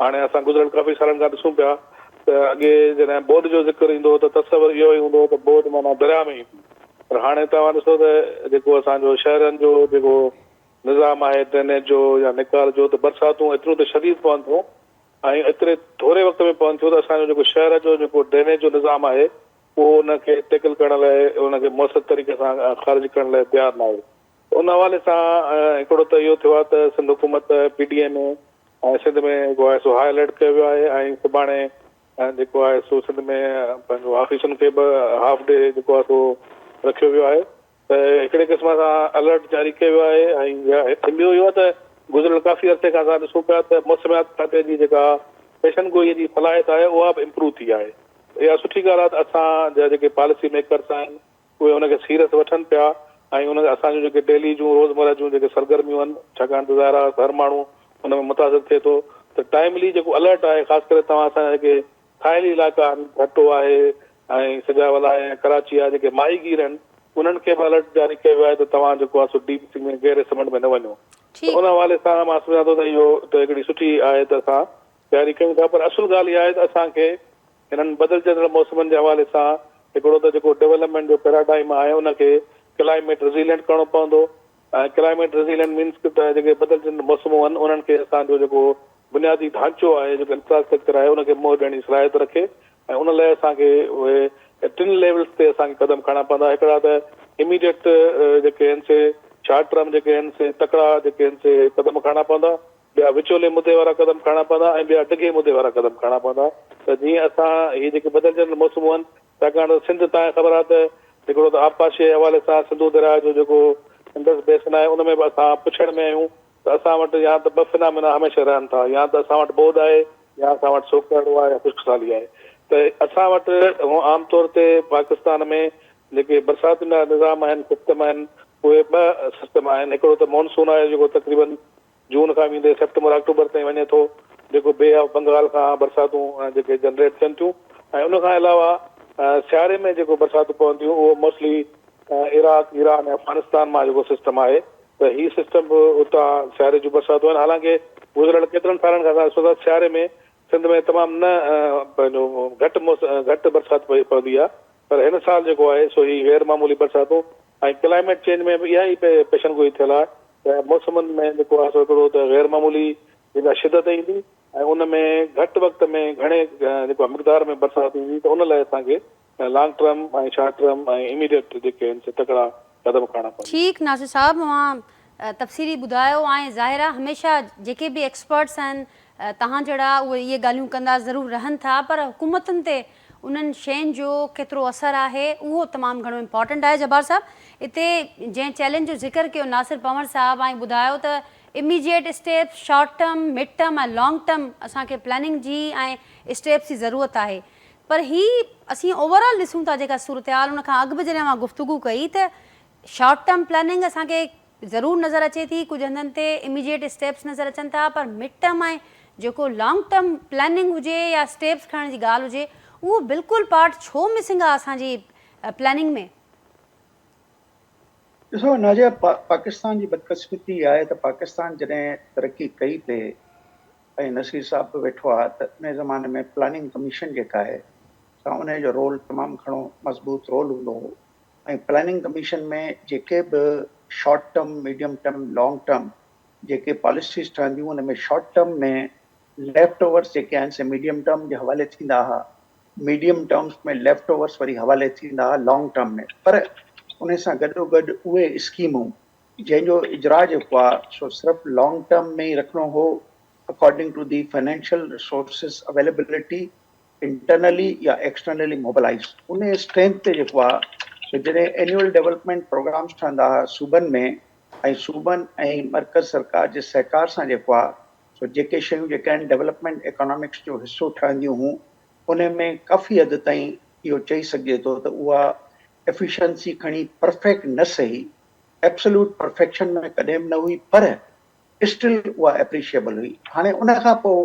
هاڻي اسان گذريل ڪافي سالن کان ڏسون پيا ته اڳي جڏهن ٻوڏ جو ذڪر ايندو هو ته تصور اهو ئي هوندو هو ته ٻوڏ معنيٰ درياء ۾ ايندي پر هاڻي توهان ڏسو ته جيڪو اسان جو شهرن جو جيڪو نظام آهي ڊرينيج جو يا نيڪال جو ته برساتون ايتريون ته شديد پون ٿيون ۽ ايتري ٿوري وقت ۾ پون ٿيون ته اسان جو جيڪو شهر جو جيڪو ڊرينيج جو نظام آهي اهو ان کي ٽيڪل ڪرڻ لاء ان کي موثر طريقي سان خارج ڪرڻ لاء تيار ناهي. ان حوالي سان هڪڙو ته اهو ٿيو آهي ته سنڌ حڪومت P D M A ۽ Sindh ۾ جيڪو آهي سو هاء الرٽ ڪيو ويو آهي ۽ سڀاڻي جيڪو آهي سو سنڌ ۾ پنهنجو آفيسن کي به هاف ڊي جيڪو آهي سو رکيو ويو آهي ته هڪڙي قسم سان الرٽ جاري ڪيو ويو آهي ۽ ٻيو اهو آهي ته گذريل ڪافي عرصي کان اسان ڏسون پيا ته موسميات کاتي جي جيڪا پيشن گوئي جي صلاحيت آهي اها به امپروو ٿي آهي اها سٺي ڳالهه آهي ته اسان جا جيڪي پاليسي ميڪرس آهن اهي ان کي سيريس وٺن پيا ۽ ان اسان جون جيڪي ڊيلي جون روزمره جون جيڪي سرگرميون آهن ڇاڪاڻ ته ظاهر آهي هر ماڻهو ان ۾ متاثر ٿئي ٿو ته ٽائملي جيڪو الرٽ آهي خاص ڪري توهان اسان جا جيڪي ساحلي علائقا آهن ٺٽو آهي ۽ سجاول آهي ۽ ڪراچي آهي جيڪي ماهيگير آهن انهن کي به الرٽ جاري ڪيو ويو آهي ته توهان جيڪو آهي سو ڊيپ سي ۾ گهري سمنڊ ۾ نه وڃو ته ان حوالي سان مان سمجهان ٿو ته اهو ته هڪڙي سٺي آهي ته اسان تياري ڪيون ٿا پر اصل ڳالهه اها آهي ته اسان کي هنن بدلجندڙ موسمن جي حوالي سان هڪڙو ته جيڪو ڊولپمينٽ جو پيراڊائم آهي ان کي ڪلائميٽ ريزيلينٽ ڪرڻو پوندو ۽ ڪلائميٽ ريزيلينٽ مينس ته جيڪي بدلجندڙ موسمون آهن انهن کي اسان جو جيڪو بنيادي ڍانچو آهي جيڪو انفراسٽرڪچر آهي ان کي منهن ڏيڻ جي صلاحيت رکي ۽ ان لاء اسان کي اهي ٽن ليولز تي اسان کي قدم کڻڻا پوندا هڪڙا ته اميڊيٽ جيڪي آهن سي شارٽ ٽرم جيڪي آهن سي تڪڙا جيڪي آهن سي قدم کڻڻا پوندا ٻيا وچولي مدي وارا قدم کڻڻا پوندا ۽ ٻيا ڊگهي مدي وارا قدم کڻڻا پوندا ته جيئن اسان هي جيڪي بدلجندڙ موسمون آهن ڇاڪاڻ ته سنڌ تان خبر آهي ته هڪڙو ته آبپاشي جي حوالي سان سنڌو درياهه جو جيڪو انڊس بيسن آهي ان ۾ به اسان پڇڙ ۾ آهيون ته اسان وٽ يا ته ٻه فنامينا هميشه رهن ٿا يا ته اسان وٽ ٻوڏ آهي يا اسان وٽ سوڪهڙو آهي يا خشڪ سالي آهي ته اسان وٽ عام طور تي پاڪستان ۾ جيڪي برساتن جا نظام آهن سسٽم آهن اهي ٻه سسٽم آهن هڪڙو ته مونسون آهي جيڪو تقريبن جون کان ويندي سيپٽمبر آڪٽوبر تائين وڃي ٿو جيڪو بي آف بنگال کان برساتون جيڪي جنريٽ ٿين ٿيون ۽ ان کان علاوه سياري ۾ جيڪو برساتون پون ٿيون اهو موسٽلي عراق ايران ۽ افغانستان مان جيڪو سسٽم آهي ته هي سسٽم به اتان سياري جون برساتون آهن حالانڪه گذريل ڪيترن سالن کان اسان ڏسون ٿا سياري ۾ سنڌ ۾ تمام نه پنهنجو گهٽ موسم گهٽ برسات پئي پوندي آهي پر هن سال جيڪو آهي سو هي غير معمولي برساتون ۽ ڪلائميٽ چينج ۾ به اها ئي پيشن گوئي ٿيل آهي ته موسمن ۾ جيڪو آهي سو هڪڙو ته غير معمولي جيڪا شدت ايندي ۽ ان ۾ گهٽ وقت ۾ گهڻي جيڪو آهي مقدار ۾ برسات ايندي ته ان لاء اسان کي long term ۽ short term ۽ immediate جيڪي آهن سي تڪڙا قدم کڻڻا پوندا. ٺيڪ ناصر صاحب اوهان تفصيلي ٻڌايو ۽ ظاهر آهي هميشه جيڪي به ايڪسپرٽس آهن توهان جهڙا اهي اهي ڳالهيون ڪندا ضرور رهن ٿا پر حڪومتن تي انهن شين جو ڪيترو اثر آهي اهو تمام گهڻو امپارٽنٽ آهي جبار صاحب اتي جنهن چئلينج جو ذڪر ڪيو ناصر پنهور صاحب ۽ ٻڌايو ته immediate steps short term mid term ۽ long term اسان کي پلاننگ جي ۽ اسٽيپس جي ضرورت آهي پر هي اسين اوور آل ڏسون ٿا جيڪا صورتحال ان کان اڳ به جڏهن اوهان گفتگو ڪئي ته شارٽ ٽرم پلاننگ اسان کي ضرور نظر اچي ٿي، ڪجهه هنڌن تي اميڊيٽ اسٽيپس نظر اچن ٿا پر مڊ ٽرم ۽ جيڪو لانگ ٽرم پلاننگ هجي يا اسٽيپس کڻڻ جي ڳالهه هجي اهو بلڪل پارٽ ڇو مسنگ آهي اسان جي پلاننگ ۾؟ ڏسو نازيه پاڪستان جي بدقسمتي اها آهي ته پاڪستان جڏهن ترقي ڪئي پئي ۽ نصير صاحب به ويٺو آهي ته ان زماني ۾ پلاننگ ڪميشن جيڪا آهي سا ان جو رول تمام گهڻو مضبوط رول هوندو هو ۽ پلاننگ ڪميشن ۾ جيڪي به short term, medium term, long term جيڪي پاليسيز ٺهنديون ان ۾ شارٽ ٽرم ۾ ليفٽ اوورس جيڪي آهن سي ميڊيم ٽرم جي حوالي ٿيندا ها، ميڊيم ٽرمز ۾ ليفٽ اوورس وري حوالي ٿيندا ها لانگ ٽرم ۾ پر ان سان گڏوگڏ اهي اسڪيمون جنهن جو اجراء جيڪو آهي سو صرف لانگ ٽرم ۾ ئي رکڻو هو according to the financial resources availability internally يا ايڪسٽرنلي موبلائيز ان اسٽرينٿ تي جيڪو آ سو جڏهن اينيول ڊولپمينٽ پروگرامز ٺهندا ها صوبن ۾ ۽ صوبن ۽ مرڪز سرڪار جي سهڪار سان جيڪو آ سو جيڪي شيون جيڪي آهن ڊولپمينٽ ايڪانامڪس جو حصو ٺهنديون هون ان ۾ ڪافي حد تائين اهو چئي سگهجي ٿو ته اها ايفيشنسي کڻي پرفيڪٽ نه سهي ايبسولوٽ پرفيڪشن ۾ ڪڏهن به نه هئي پر اسٽل اها ايپريشيبل هئي. هاڻي ان کان پوء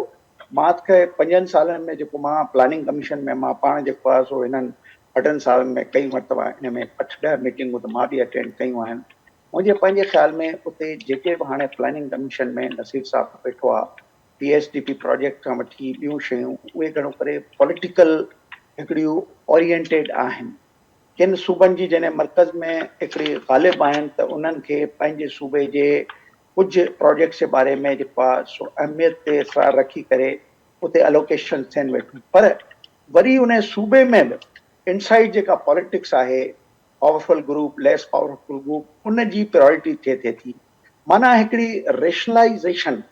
مان ته پنجن سالن ۾ جيڪو مان پلاننگ ڪميشن ۾ مان پاڻ جيڪو آهي سو هنن اٺن سالن ۾ ڪئي مرتبا ان ۾ اٺ ڏهه ميٽنگون ته مان به اٽينڊ ڪيون آهن. منهنجي پنهنجي خيال ۾ اتي جيڪي به هاڻي پلاننگ ڪميشن ۾ نصير صاحب ويٺو آهي P S D P project کان وٺي ٻيون شيون اهي گهڻو ڪري پوليٽيڪل هڪڙيون اورينٽيڊ آهن. ڪن صوبن جي جڏهن مرڪز ۾ هڪڙي غالب آهن ته انهن کي پنهنجي صوبي جي ڪجهه پراجيڪٽس جي باري ۾ جيڪو آهي سو اهميت تي اصرار رکي ڪري اتي الوڪيشنز ٿين ويٺيون پر وري ان صوبي ۾ به انسائيڊ جيڪا پاليٽڪس آهي پاورفل گروپ ليس پاورفل گروپ ان جي پرائرٽي ٿئي ٿئي ٿي معنيٰ هڪڙي ريشنلائيزيشن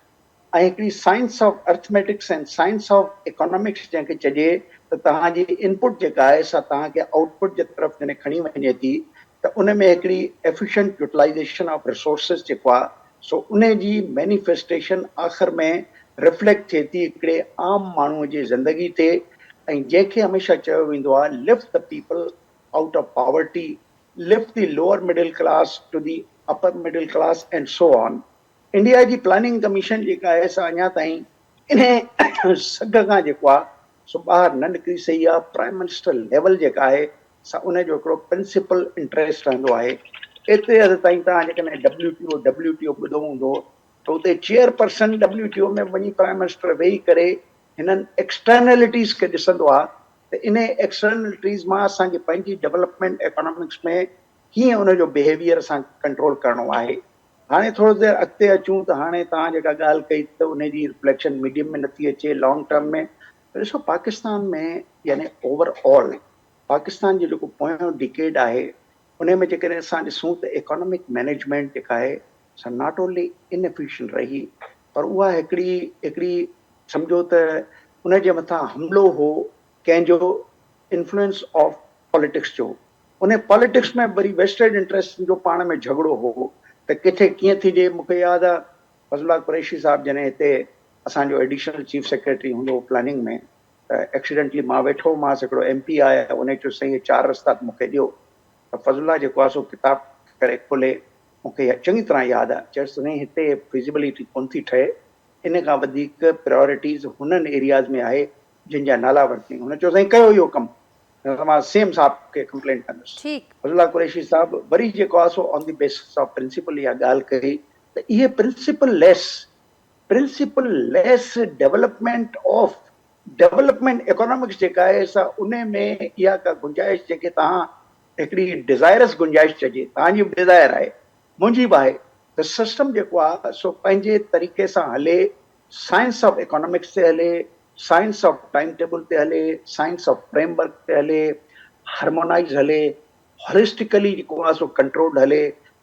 ۽ هڪڙي science of arithmetics and science of economics جنهن کي چئجي ته توهان جي انپٽ جيڪا آهي سا توهان کي آئوٽ پٽ جي طرف جڏهن کڻي وڃي ٿي ته ان ۾ هڪڙي ايفيشنٽ يوٽيلائيزيشن آف ريسورسز جيڪو آهي سو ان جي مينيفيسٽيشن آخر ۾ ريفليڪٽ ٿئي ٿي هڪڙي عام ماڻهو جي زندگي تي ۽ جنهن کي هميشه چيو ويندو آهي lift the people out of poverty. lift the lower middle class to the upper middle class and so on. India جي پلاننگ ڪميشن جيڪا آهي سا اڃا تائين انهي سگهه کان جيڪو آهي سو ٻاهر نه نڪري سگهي آهي. پرائم منسٽر ليول جيڪا آهي سا ان جو هڪڙو پرنسپل انٽريسٽ رهندو آهي. ايتري حد تائين توهان جيڪڏهن ڊبليو ٽي او WTO ٻڌو هوندو ته اتي چيئرپرسن ڊبليو ٽي او ۾ وڃي پرائم منسٽر ويهي ڪري هنن ايڪسٽرنلٽيز کي ڏسندو آهي ته انهي ايڪسٽرنلٽيز مان اسان جي پنهنجي ڊولپمينٽ ايڪانامڪس ۾ ڪيئن ان جو بهيويئر اسان کي ڪنٽرول ڪرڻو آهي. هاڻي ٿورو دير اڳتي اچون ته هاڻي توهان جيڪا ڳالهه ڪئي ته انهي جي رفليڪشن ميڊيم ۾ نٿي اچي لانگ ٽرم ۾ ته ڏسو پاڪستان ۾ يعني اوور آل پاڪستان جو جيڪو پويون ڊيڪيڊ آهي انهي ۾ جيڪڏهن اسان ڏسون ته ايڪانامڪ مئنيجمينٽ جيڪا آهي سا not only in efficient رهي پر اها هڪڙي هڪڙي سمجهو ته ان جي مٿان حملو هو ڪنهن جو انفلوئنس آف پاليٽڪس جو ان پاليٽڪس ۾ وري ويسٽيڊ انٽريسٽن جو پاڻ ۾ جهڳڙو هو ته ڪٿي ڪيئن ٿجي مون کي ياد آهي فضل الله قريشي صاحب جڏهن هتي اسان جو ايڊيشنل چيف سيڪريٽري هوندو هو پلاننگ ۾ ته ايڪسيڊنٽلي مان ويٺو هومانس هڪڙو ايم پي آيو ان چيو سائين هي چار رستا مون کي ڏيو ته فضل الله جيڪو آهي سو ڪتاب ڪري کولي مون کي چڱي طرح ياد آهي چيس سائين هتي فيزيبلٽي ڪونه ٿي ٺهي ان کان وڌيڪ پريارٽيز هنن ايرياز ۾ آهي جن جا نالا ورتائين. هن چيو سائين ڪيو اهو ڪم نه ته مان سي ايم صاحب کي ڪمپلينٽ ڪندس. فضل الله قريشي صاحب وري جيڪو آهي سو on the basis of principle اها ڳالهه ڪئي ته اهي principleless principle less development of development economics جيڪا آهي سا ان ۾ اها ڪا گنجائش جيڪي توهان هڪڙي ڊزائرس گنجائش چئجي توهان جي به ڊزائر آهي منهنجي به آهي ته سسٽم جيڪو آهي سو پنهنجي طريقي سان هلي، سائنس آف ايڪانامڪس تي هلي، سائنس آف ٽائيم ٽيبل تي هلي، سائنس آف فريم ورڪ تي هلي، هارمونائيز هلي، هولسٽيڪلي جيڪو آهي سو ڪنٽرولڊ هلي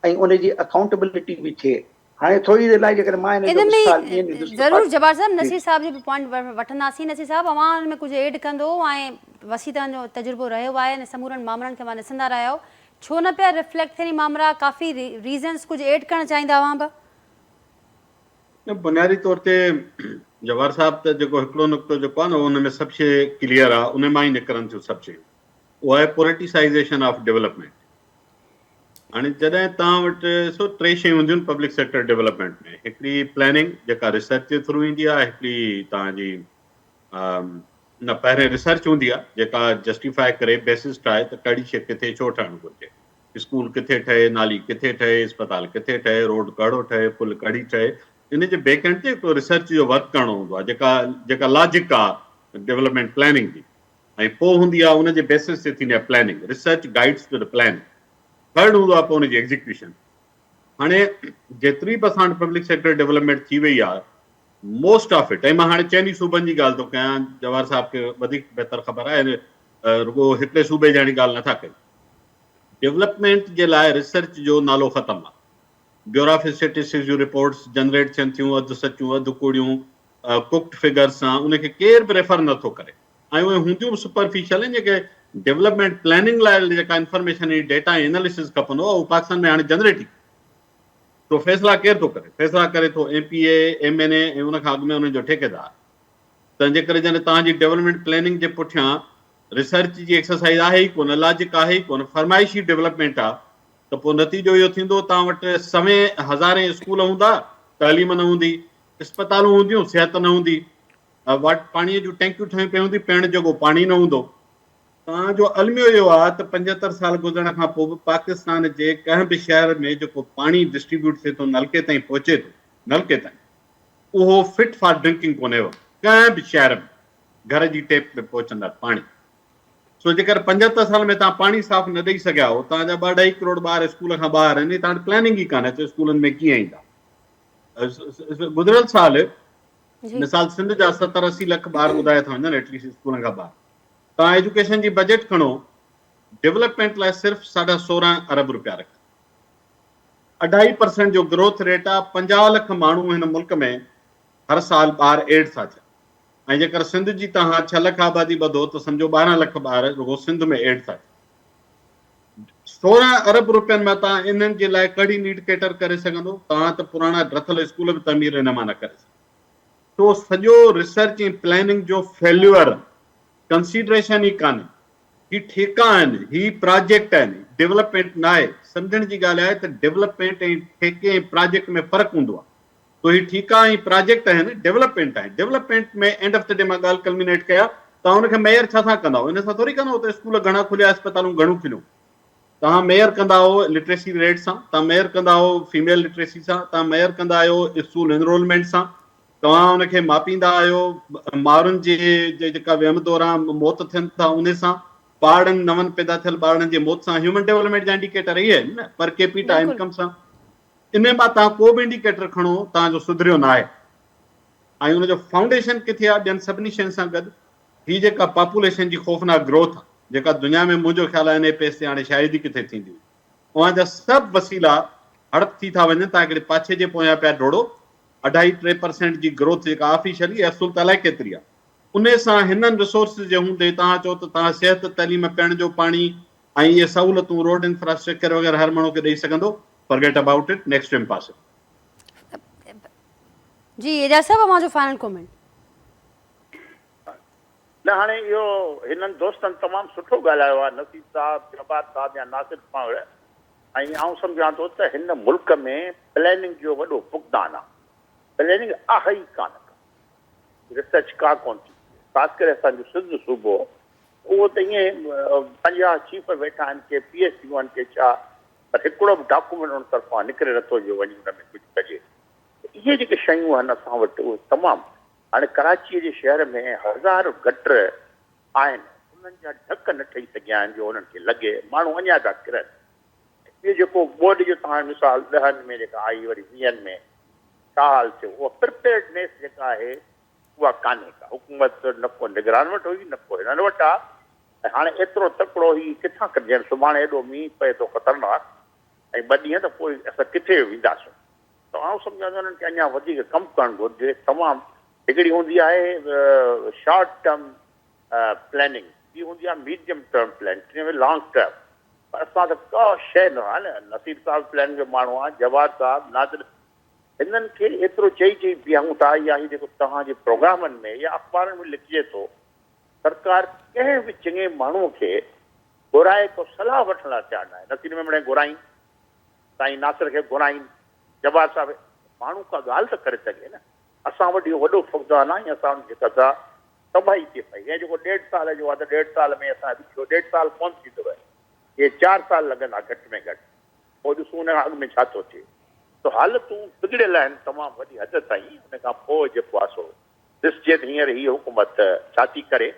۽ ان جي اڪائونٽبلٽي به ٿئي. هاڻي ٿوري دير لاء جيڪڏهن مان ان جو ان ۾ مثال ائين ڏيندس ته ضرور جبار صاحب نصير صاحب جو به پوائنٽ وٺنداسين. نصير صاحب اوهان ان ۾ ڪجهه ايڊ ڪندو ۽ وسيع توهان جو تجربو رهيو آهي ۽ سمورن مامرن کي اوهان ڏسندا رهيا آهيو ڇو نه پيا ريفليڪٽ ٿين هي مامرا ڪافي ريزنس ڪجهه ايڊ ڪرڻ چاهيندا اوهان به. نه بنيادي طور تي جوار صاحب ته جيڪو هڪڙو نقطو جيڪو آهي نه ان ۾ سڀ شيء ڪليئر آهي ان مان ئي نڪرن ٿيون سڀ شيون اهو آهي پوليٽيسائيزيشن آف ڊولپمينٽ هاڻي جڏهن توهان وٽ سو ٽي شيون هونديون آهن پبلڪ سيڪٽر ڊولپمينٽ ۾ هڪڙي پلاننگ جيڪا ريسرچ جي ٿرو ايندي آهي هڪڙي توهان جي نه پهرين ريسرچ هوندي آهي جيڪا جسٽيفاء ڪري بيسس ٺاهي ته ڪهڙي شيء ڪٿي ڇو ٺهڻ گهرجي اسڪول ڪٿي ٺهي نالي ڪٿي ٺهي اسپتال ڪٿي ٺهي روڊ ڪهڙو ٺهي پل ڪهڙي ٺهي ان جي بيڪ اينڊ تي هڪڙو ريسرچ جو ورڪ ڪرڻو هوندو آهي جيڪا جيڪا لاجڪ آهي ڊولپمينٽ پلاننگ جي ۽ پوء هوندي آهي ان جي بيسس تي ٿيندي آهي planning research guides to the plan third هوندو آهي پوء ان جي ايگزيڪيوشن هاڻي جيتري به اسان وٽ پبلڪ سيڪٽر ڊولپمينٽ ٿي وئي آهي موسٽ آف it ۽ مان هاڻي چئني صوبن جي ڳالهه ٿو ڪيان جواهر صاحب کي وڌيڪ بهتر خبر آهي رڳو هڪڙي صوبي جي هاڻي ڳالهه نٿا ڪيون ڊولپمينٽ جي لاء ريسرچ جو نالو ختم آهي bureau of statistics June reports generate ٿين ٿيون اڌ سچيون اڌ ڪوڙيون ڪوڪڊ فگرز سان ان کي ڪير به ريفر نٿو ڪري ۽ اهي هونديون به سپرفيشل آهن جيڪي ڊولپمينٽ پلاننگ لاء جيڪا انفارميشن ۽ ڊيٽا ۽ اناليسز کپندو آهي اهو پاڪستان ۾ هاڻي جنريٽ ئي سو فيصلا ڪير ٿو ڪري؟ فيصلا ڪري ٿو M P A, M N A ۽ ان کان اڳ ۾ انهن جو ٺيڪيدار. تنهن جي ڪري جڏهن توهان جي ڊولپمينٽ پلاننگ جي پٺيان ريسرچ جي ايڪسرسائيز آهي ئي ڪونه، لاجڪ آهي ئي ڪونه، فرمائشي ڊولپمينٽ آ ته پوء نتيجو اهو ٿيندو توهان وٽ سوين هزارين اسڪول هوندا، تعليم نه هوندي، اسپتالون هونديون، صحت نه هوندي، واٽ پاڻي جون ٽينڪيون ٺهيون پيون هونديون، پيئڻ جوڳو پاڻي نه هوندو. توهان جو الميو اهو آهي ته 75 سال گذرڻ کان پوء به پاڪستان جي ڪنهن به شهر ۾ جيڪو پاڻي ڊسٽريبيوٽ ٿئي ٿو نلڪي تائين پهچي ٿو نلڪي تائين اهو فٽ فار ڊرنڪنگ ڪونهي هو ڪنهن به شهر ۾ گهر جي ٽيپ ۾ پهچندڙ پاڻي سو جيڪر 75 سال ۾ توهان پاڻي صاف نه ڏئي سگهيا آهيو توهان جا ٻه اڍائي ڪروڙ ٻار اسڪول کان ٻاهر آهن توهان وٽ پلاننگ ئي ڪانهي ته اسڪولن ۾ ڪيئن ايندا گذريل سال مثال سنڌ جا 70 80 لک ٻار ٻڌايا ٿا وڃن ايٽليسٽ اسڪولن کان ٻاهر توهان ايجوڪيشن جي بجيٽ کڻو، ڊولپمينٽ لاء صرف ساڍا 16 ارب روپيا رکن. اڍائي پرسنٽ جو گروٿ ريٽ آ، 50 لک ماڻهو هن ملڪ ۾ هر سال ٻار ايڊز ٿا ٿين ۽ جيڪر سنڌ جي توهان ڇهه لک آبادي ٻڌو ته سمجهو 12 لک ٻار رڳو سنڌ ۾ ايڊز ٿا ٿين. 16 ارب روپين مان توهان انهن جي لاء ڪهڙي نيڊ ڪيٽر ڪري سگهندو؟ توهان ته پراڻا ڊٿل اسڪول به تعمير ان مان نه ڪري سگهندو. سو سڄو ريسرچ ۽ پلاننگ جو فيليوئر ڪنسيڊريشن ئي ڪانهي. هي ٺيڪا آهن، هي پراجيڪٽ آهن، ڊولپمينٽ ناهي. سمجهڻ جي ڳالهه آهي ته ڊولپمينٽ ۽ ٺيڪي ۽ پراجيڪٽ ۾ فرق هوندو آهي. سو هي ٺيڪا ۽ پراجيڪٽ آهن، ڊولپمينٽ آهي. Development ۾ end of the D مان ڳالهه ڪلمينيٽ ڪيان توهان ان کي ميئر ڇا سان ڪندائو؟ ان سان ٿوري ڪندائو ته اسڪول گهڻا کليا، اسپتالون گهڻيون کليون. توهان ميئر ڪندا آهيو لٽريسي ريٽ سان، توهان ميئر ڪندا آهيو فيميل لٽريسي سان، توهان ميئر ڪندا آهيو اسڪول انرولمينٽ سان، توهان ان کي ماپيندا آهيو مارن جي جيڪا ويم دوران موت ٿين ٿا انهي سان، ٻارڙن نون پيدا ٿيل ٻارڙن جي موت سان، هيومن ڊولپمينٽ جا انڊيڪيٽر اهي آهن نه پر ڪيپيٽا انڪم سان، انهي مان توهان ڪو به انڊيڪيٽر کڻو توهان جو سڌريو ناهي ۽ ان جو فائونڊيشن ڪٿي آهي ٻين سڀني شين سان گڏ هي جيڪا پاپوليشن جي خوفناڪ گروٿ آهي جيڪا دنيا ۾ منهنجو خيال آهي انهي پيس تي هاڻي شايد ئي ڪٿي ٿيندي هجي اوهان جا سڀ وسيلا هڙپ ٿي ٿا وڃن توهان هڪڙي پاڇي جي پويان پيا ڊوڙو اڍائي 3% جي گروٿ جيڪا آفيشلي اصل ته الائي ڪيتري آهي انهي سان هنن ريسورسز جي هوندي توهان چئو ته توهان صحت تعليم پيئڻ جو پاڻي ۽ اهي سهولتون روڊ انفراسٽرڪچر وغيره هر ماڻهو کي ڏئي سگهندو forget about it next to impossible. جي اعجاز صاحب اوهان جو فائنل ڪمينٽ. نه هاڻي اهو هنن دوستن تمام سٺو ڳالهايو آهي نصير صاحب، جبار صاحب يا ناصر پنهور ۽ آئون سمجهان ٿو ته هن ملڪ ۾ پلاننگ جو وڏو فقدان آهي پلاننگ آهي ئي ڪانه ڪا ريسرچ ڪا ڪونه ٿي ٿئي خاص ڪري اسان جو سنڌ صوبو اهو ته ائين 50 چيف ويٺا آهن ڪي پي ايس ڊيون آهن ڪي ڇا پر هڪڙو به ڊاڪومينٽ ان طرفان نڪري نٿو جو وڃي ان ۾ ڪجهه ڪجي ته اهي جيڪي شيون آهن اسان وٽ اهي تمام هاڻي ڪراچيء جي شهر ۾ هزار گٽر آهن، انهن جا ڍڪ نه ٺهي سگهيا آهن جو انهن کي لڳي، ماڻهو اڃا پيا ڪرن. ٻيو جيڪو ٻوڏ جو توهان مثال ڏهن ۾ جيڪا آئي وري ويهن ۾ ڇا حال ٿيو، اها پرپيئرڊنيس جيڪا آهي اها ڪانهي ڪا، حڪومت نه ڪو نگران وٽ هئي نه ڪو هنن وٽ آ ۽ هاڻي ايترو تڪڙو هي ڪٿان ڪڍجن، سڀاڻي ايڏو مينهن پئي ٿو خطرناڪ ۽ ٻه ڏينهن ته پوء اسان ڪٿي وينداسون. ته آئون سمجهان ٿو انهن کي اڃا وڌيڪ ڪم ڪرڻ گهرجي. تمام هڪڙي هوندي آهي شارٽ ٽرم پلاننگ، ٻي هوندي آهي ميڊيم ٽرم پلاننگ، ٽين هوندي لانگ ٽرم. پر اسان ته ڪا شيء نه آهي نه. نصير صاحب پلاننگ جو ماڻهو آهي، جواد صاحب، ناظر هنن کي ايترو چئي چئي بيهون ٿا يا هي جيڪو توهان جي پروگرامن ۾ يا اخبارن ۾ لکجي ٿو، سرڪار ڪنهن به چڱي ماڻهو کي گهرائي ڪو صلاح وٺڻ لاء تيار ناهي. نصير ميمڻ کي گهرائين، سائين ناصر کي گهرائين، جبار صاحب ماڻهو ڪا ڳالهه ته ڪري سگهي نه. اسان وٽ اهو وڏو فقدان آهي ۽ اسان وٽ جيڪا سا تباهي ٿئي پئي ۽ جيڪو ڏيڍ سال جو آهي ته ڏيڍ سال ۾ اسان ڏٺو ڏيڍ سال ڪونه ٿيندو اهي 4 سال لڳندا گهٽ ۾ گهٽ پوء ڏسون ان کان اڳ ۾ ڇا ٿو ٿئي ته حالتون بگڙيل آهن تمام وڏي حد تائين ان کان پوء جيڪو آهي سو ڏسجي ته هينئر هيء حڪومت ڇا ٿي ڪري.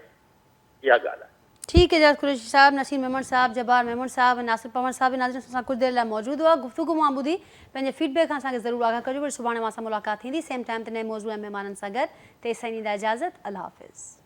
اها ڳالهه آهي. ٺيڪ اعجاز قريشي صاحب، نصير ميمڻ صاحب، جبار ميمڻ صاحب ۽ ناصر پنهور صاحب به ناظرين اسان سان ڪجهه دير لاء موجود هئا گفتگو مان ٻڌي پنهنجي فيڊ بيڪ کان اسان کي ضرور آگاهه ڪجو وري سڀاڻي اوهان سان ملاقات ٿيندي سيم ٽائيم تي نئين موضوع ۽ مهمانن سان گڏ تيستائين ڏيندا اجازت الله حافظ.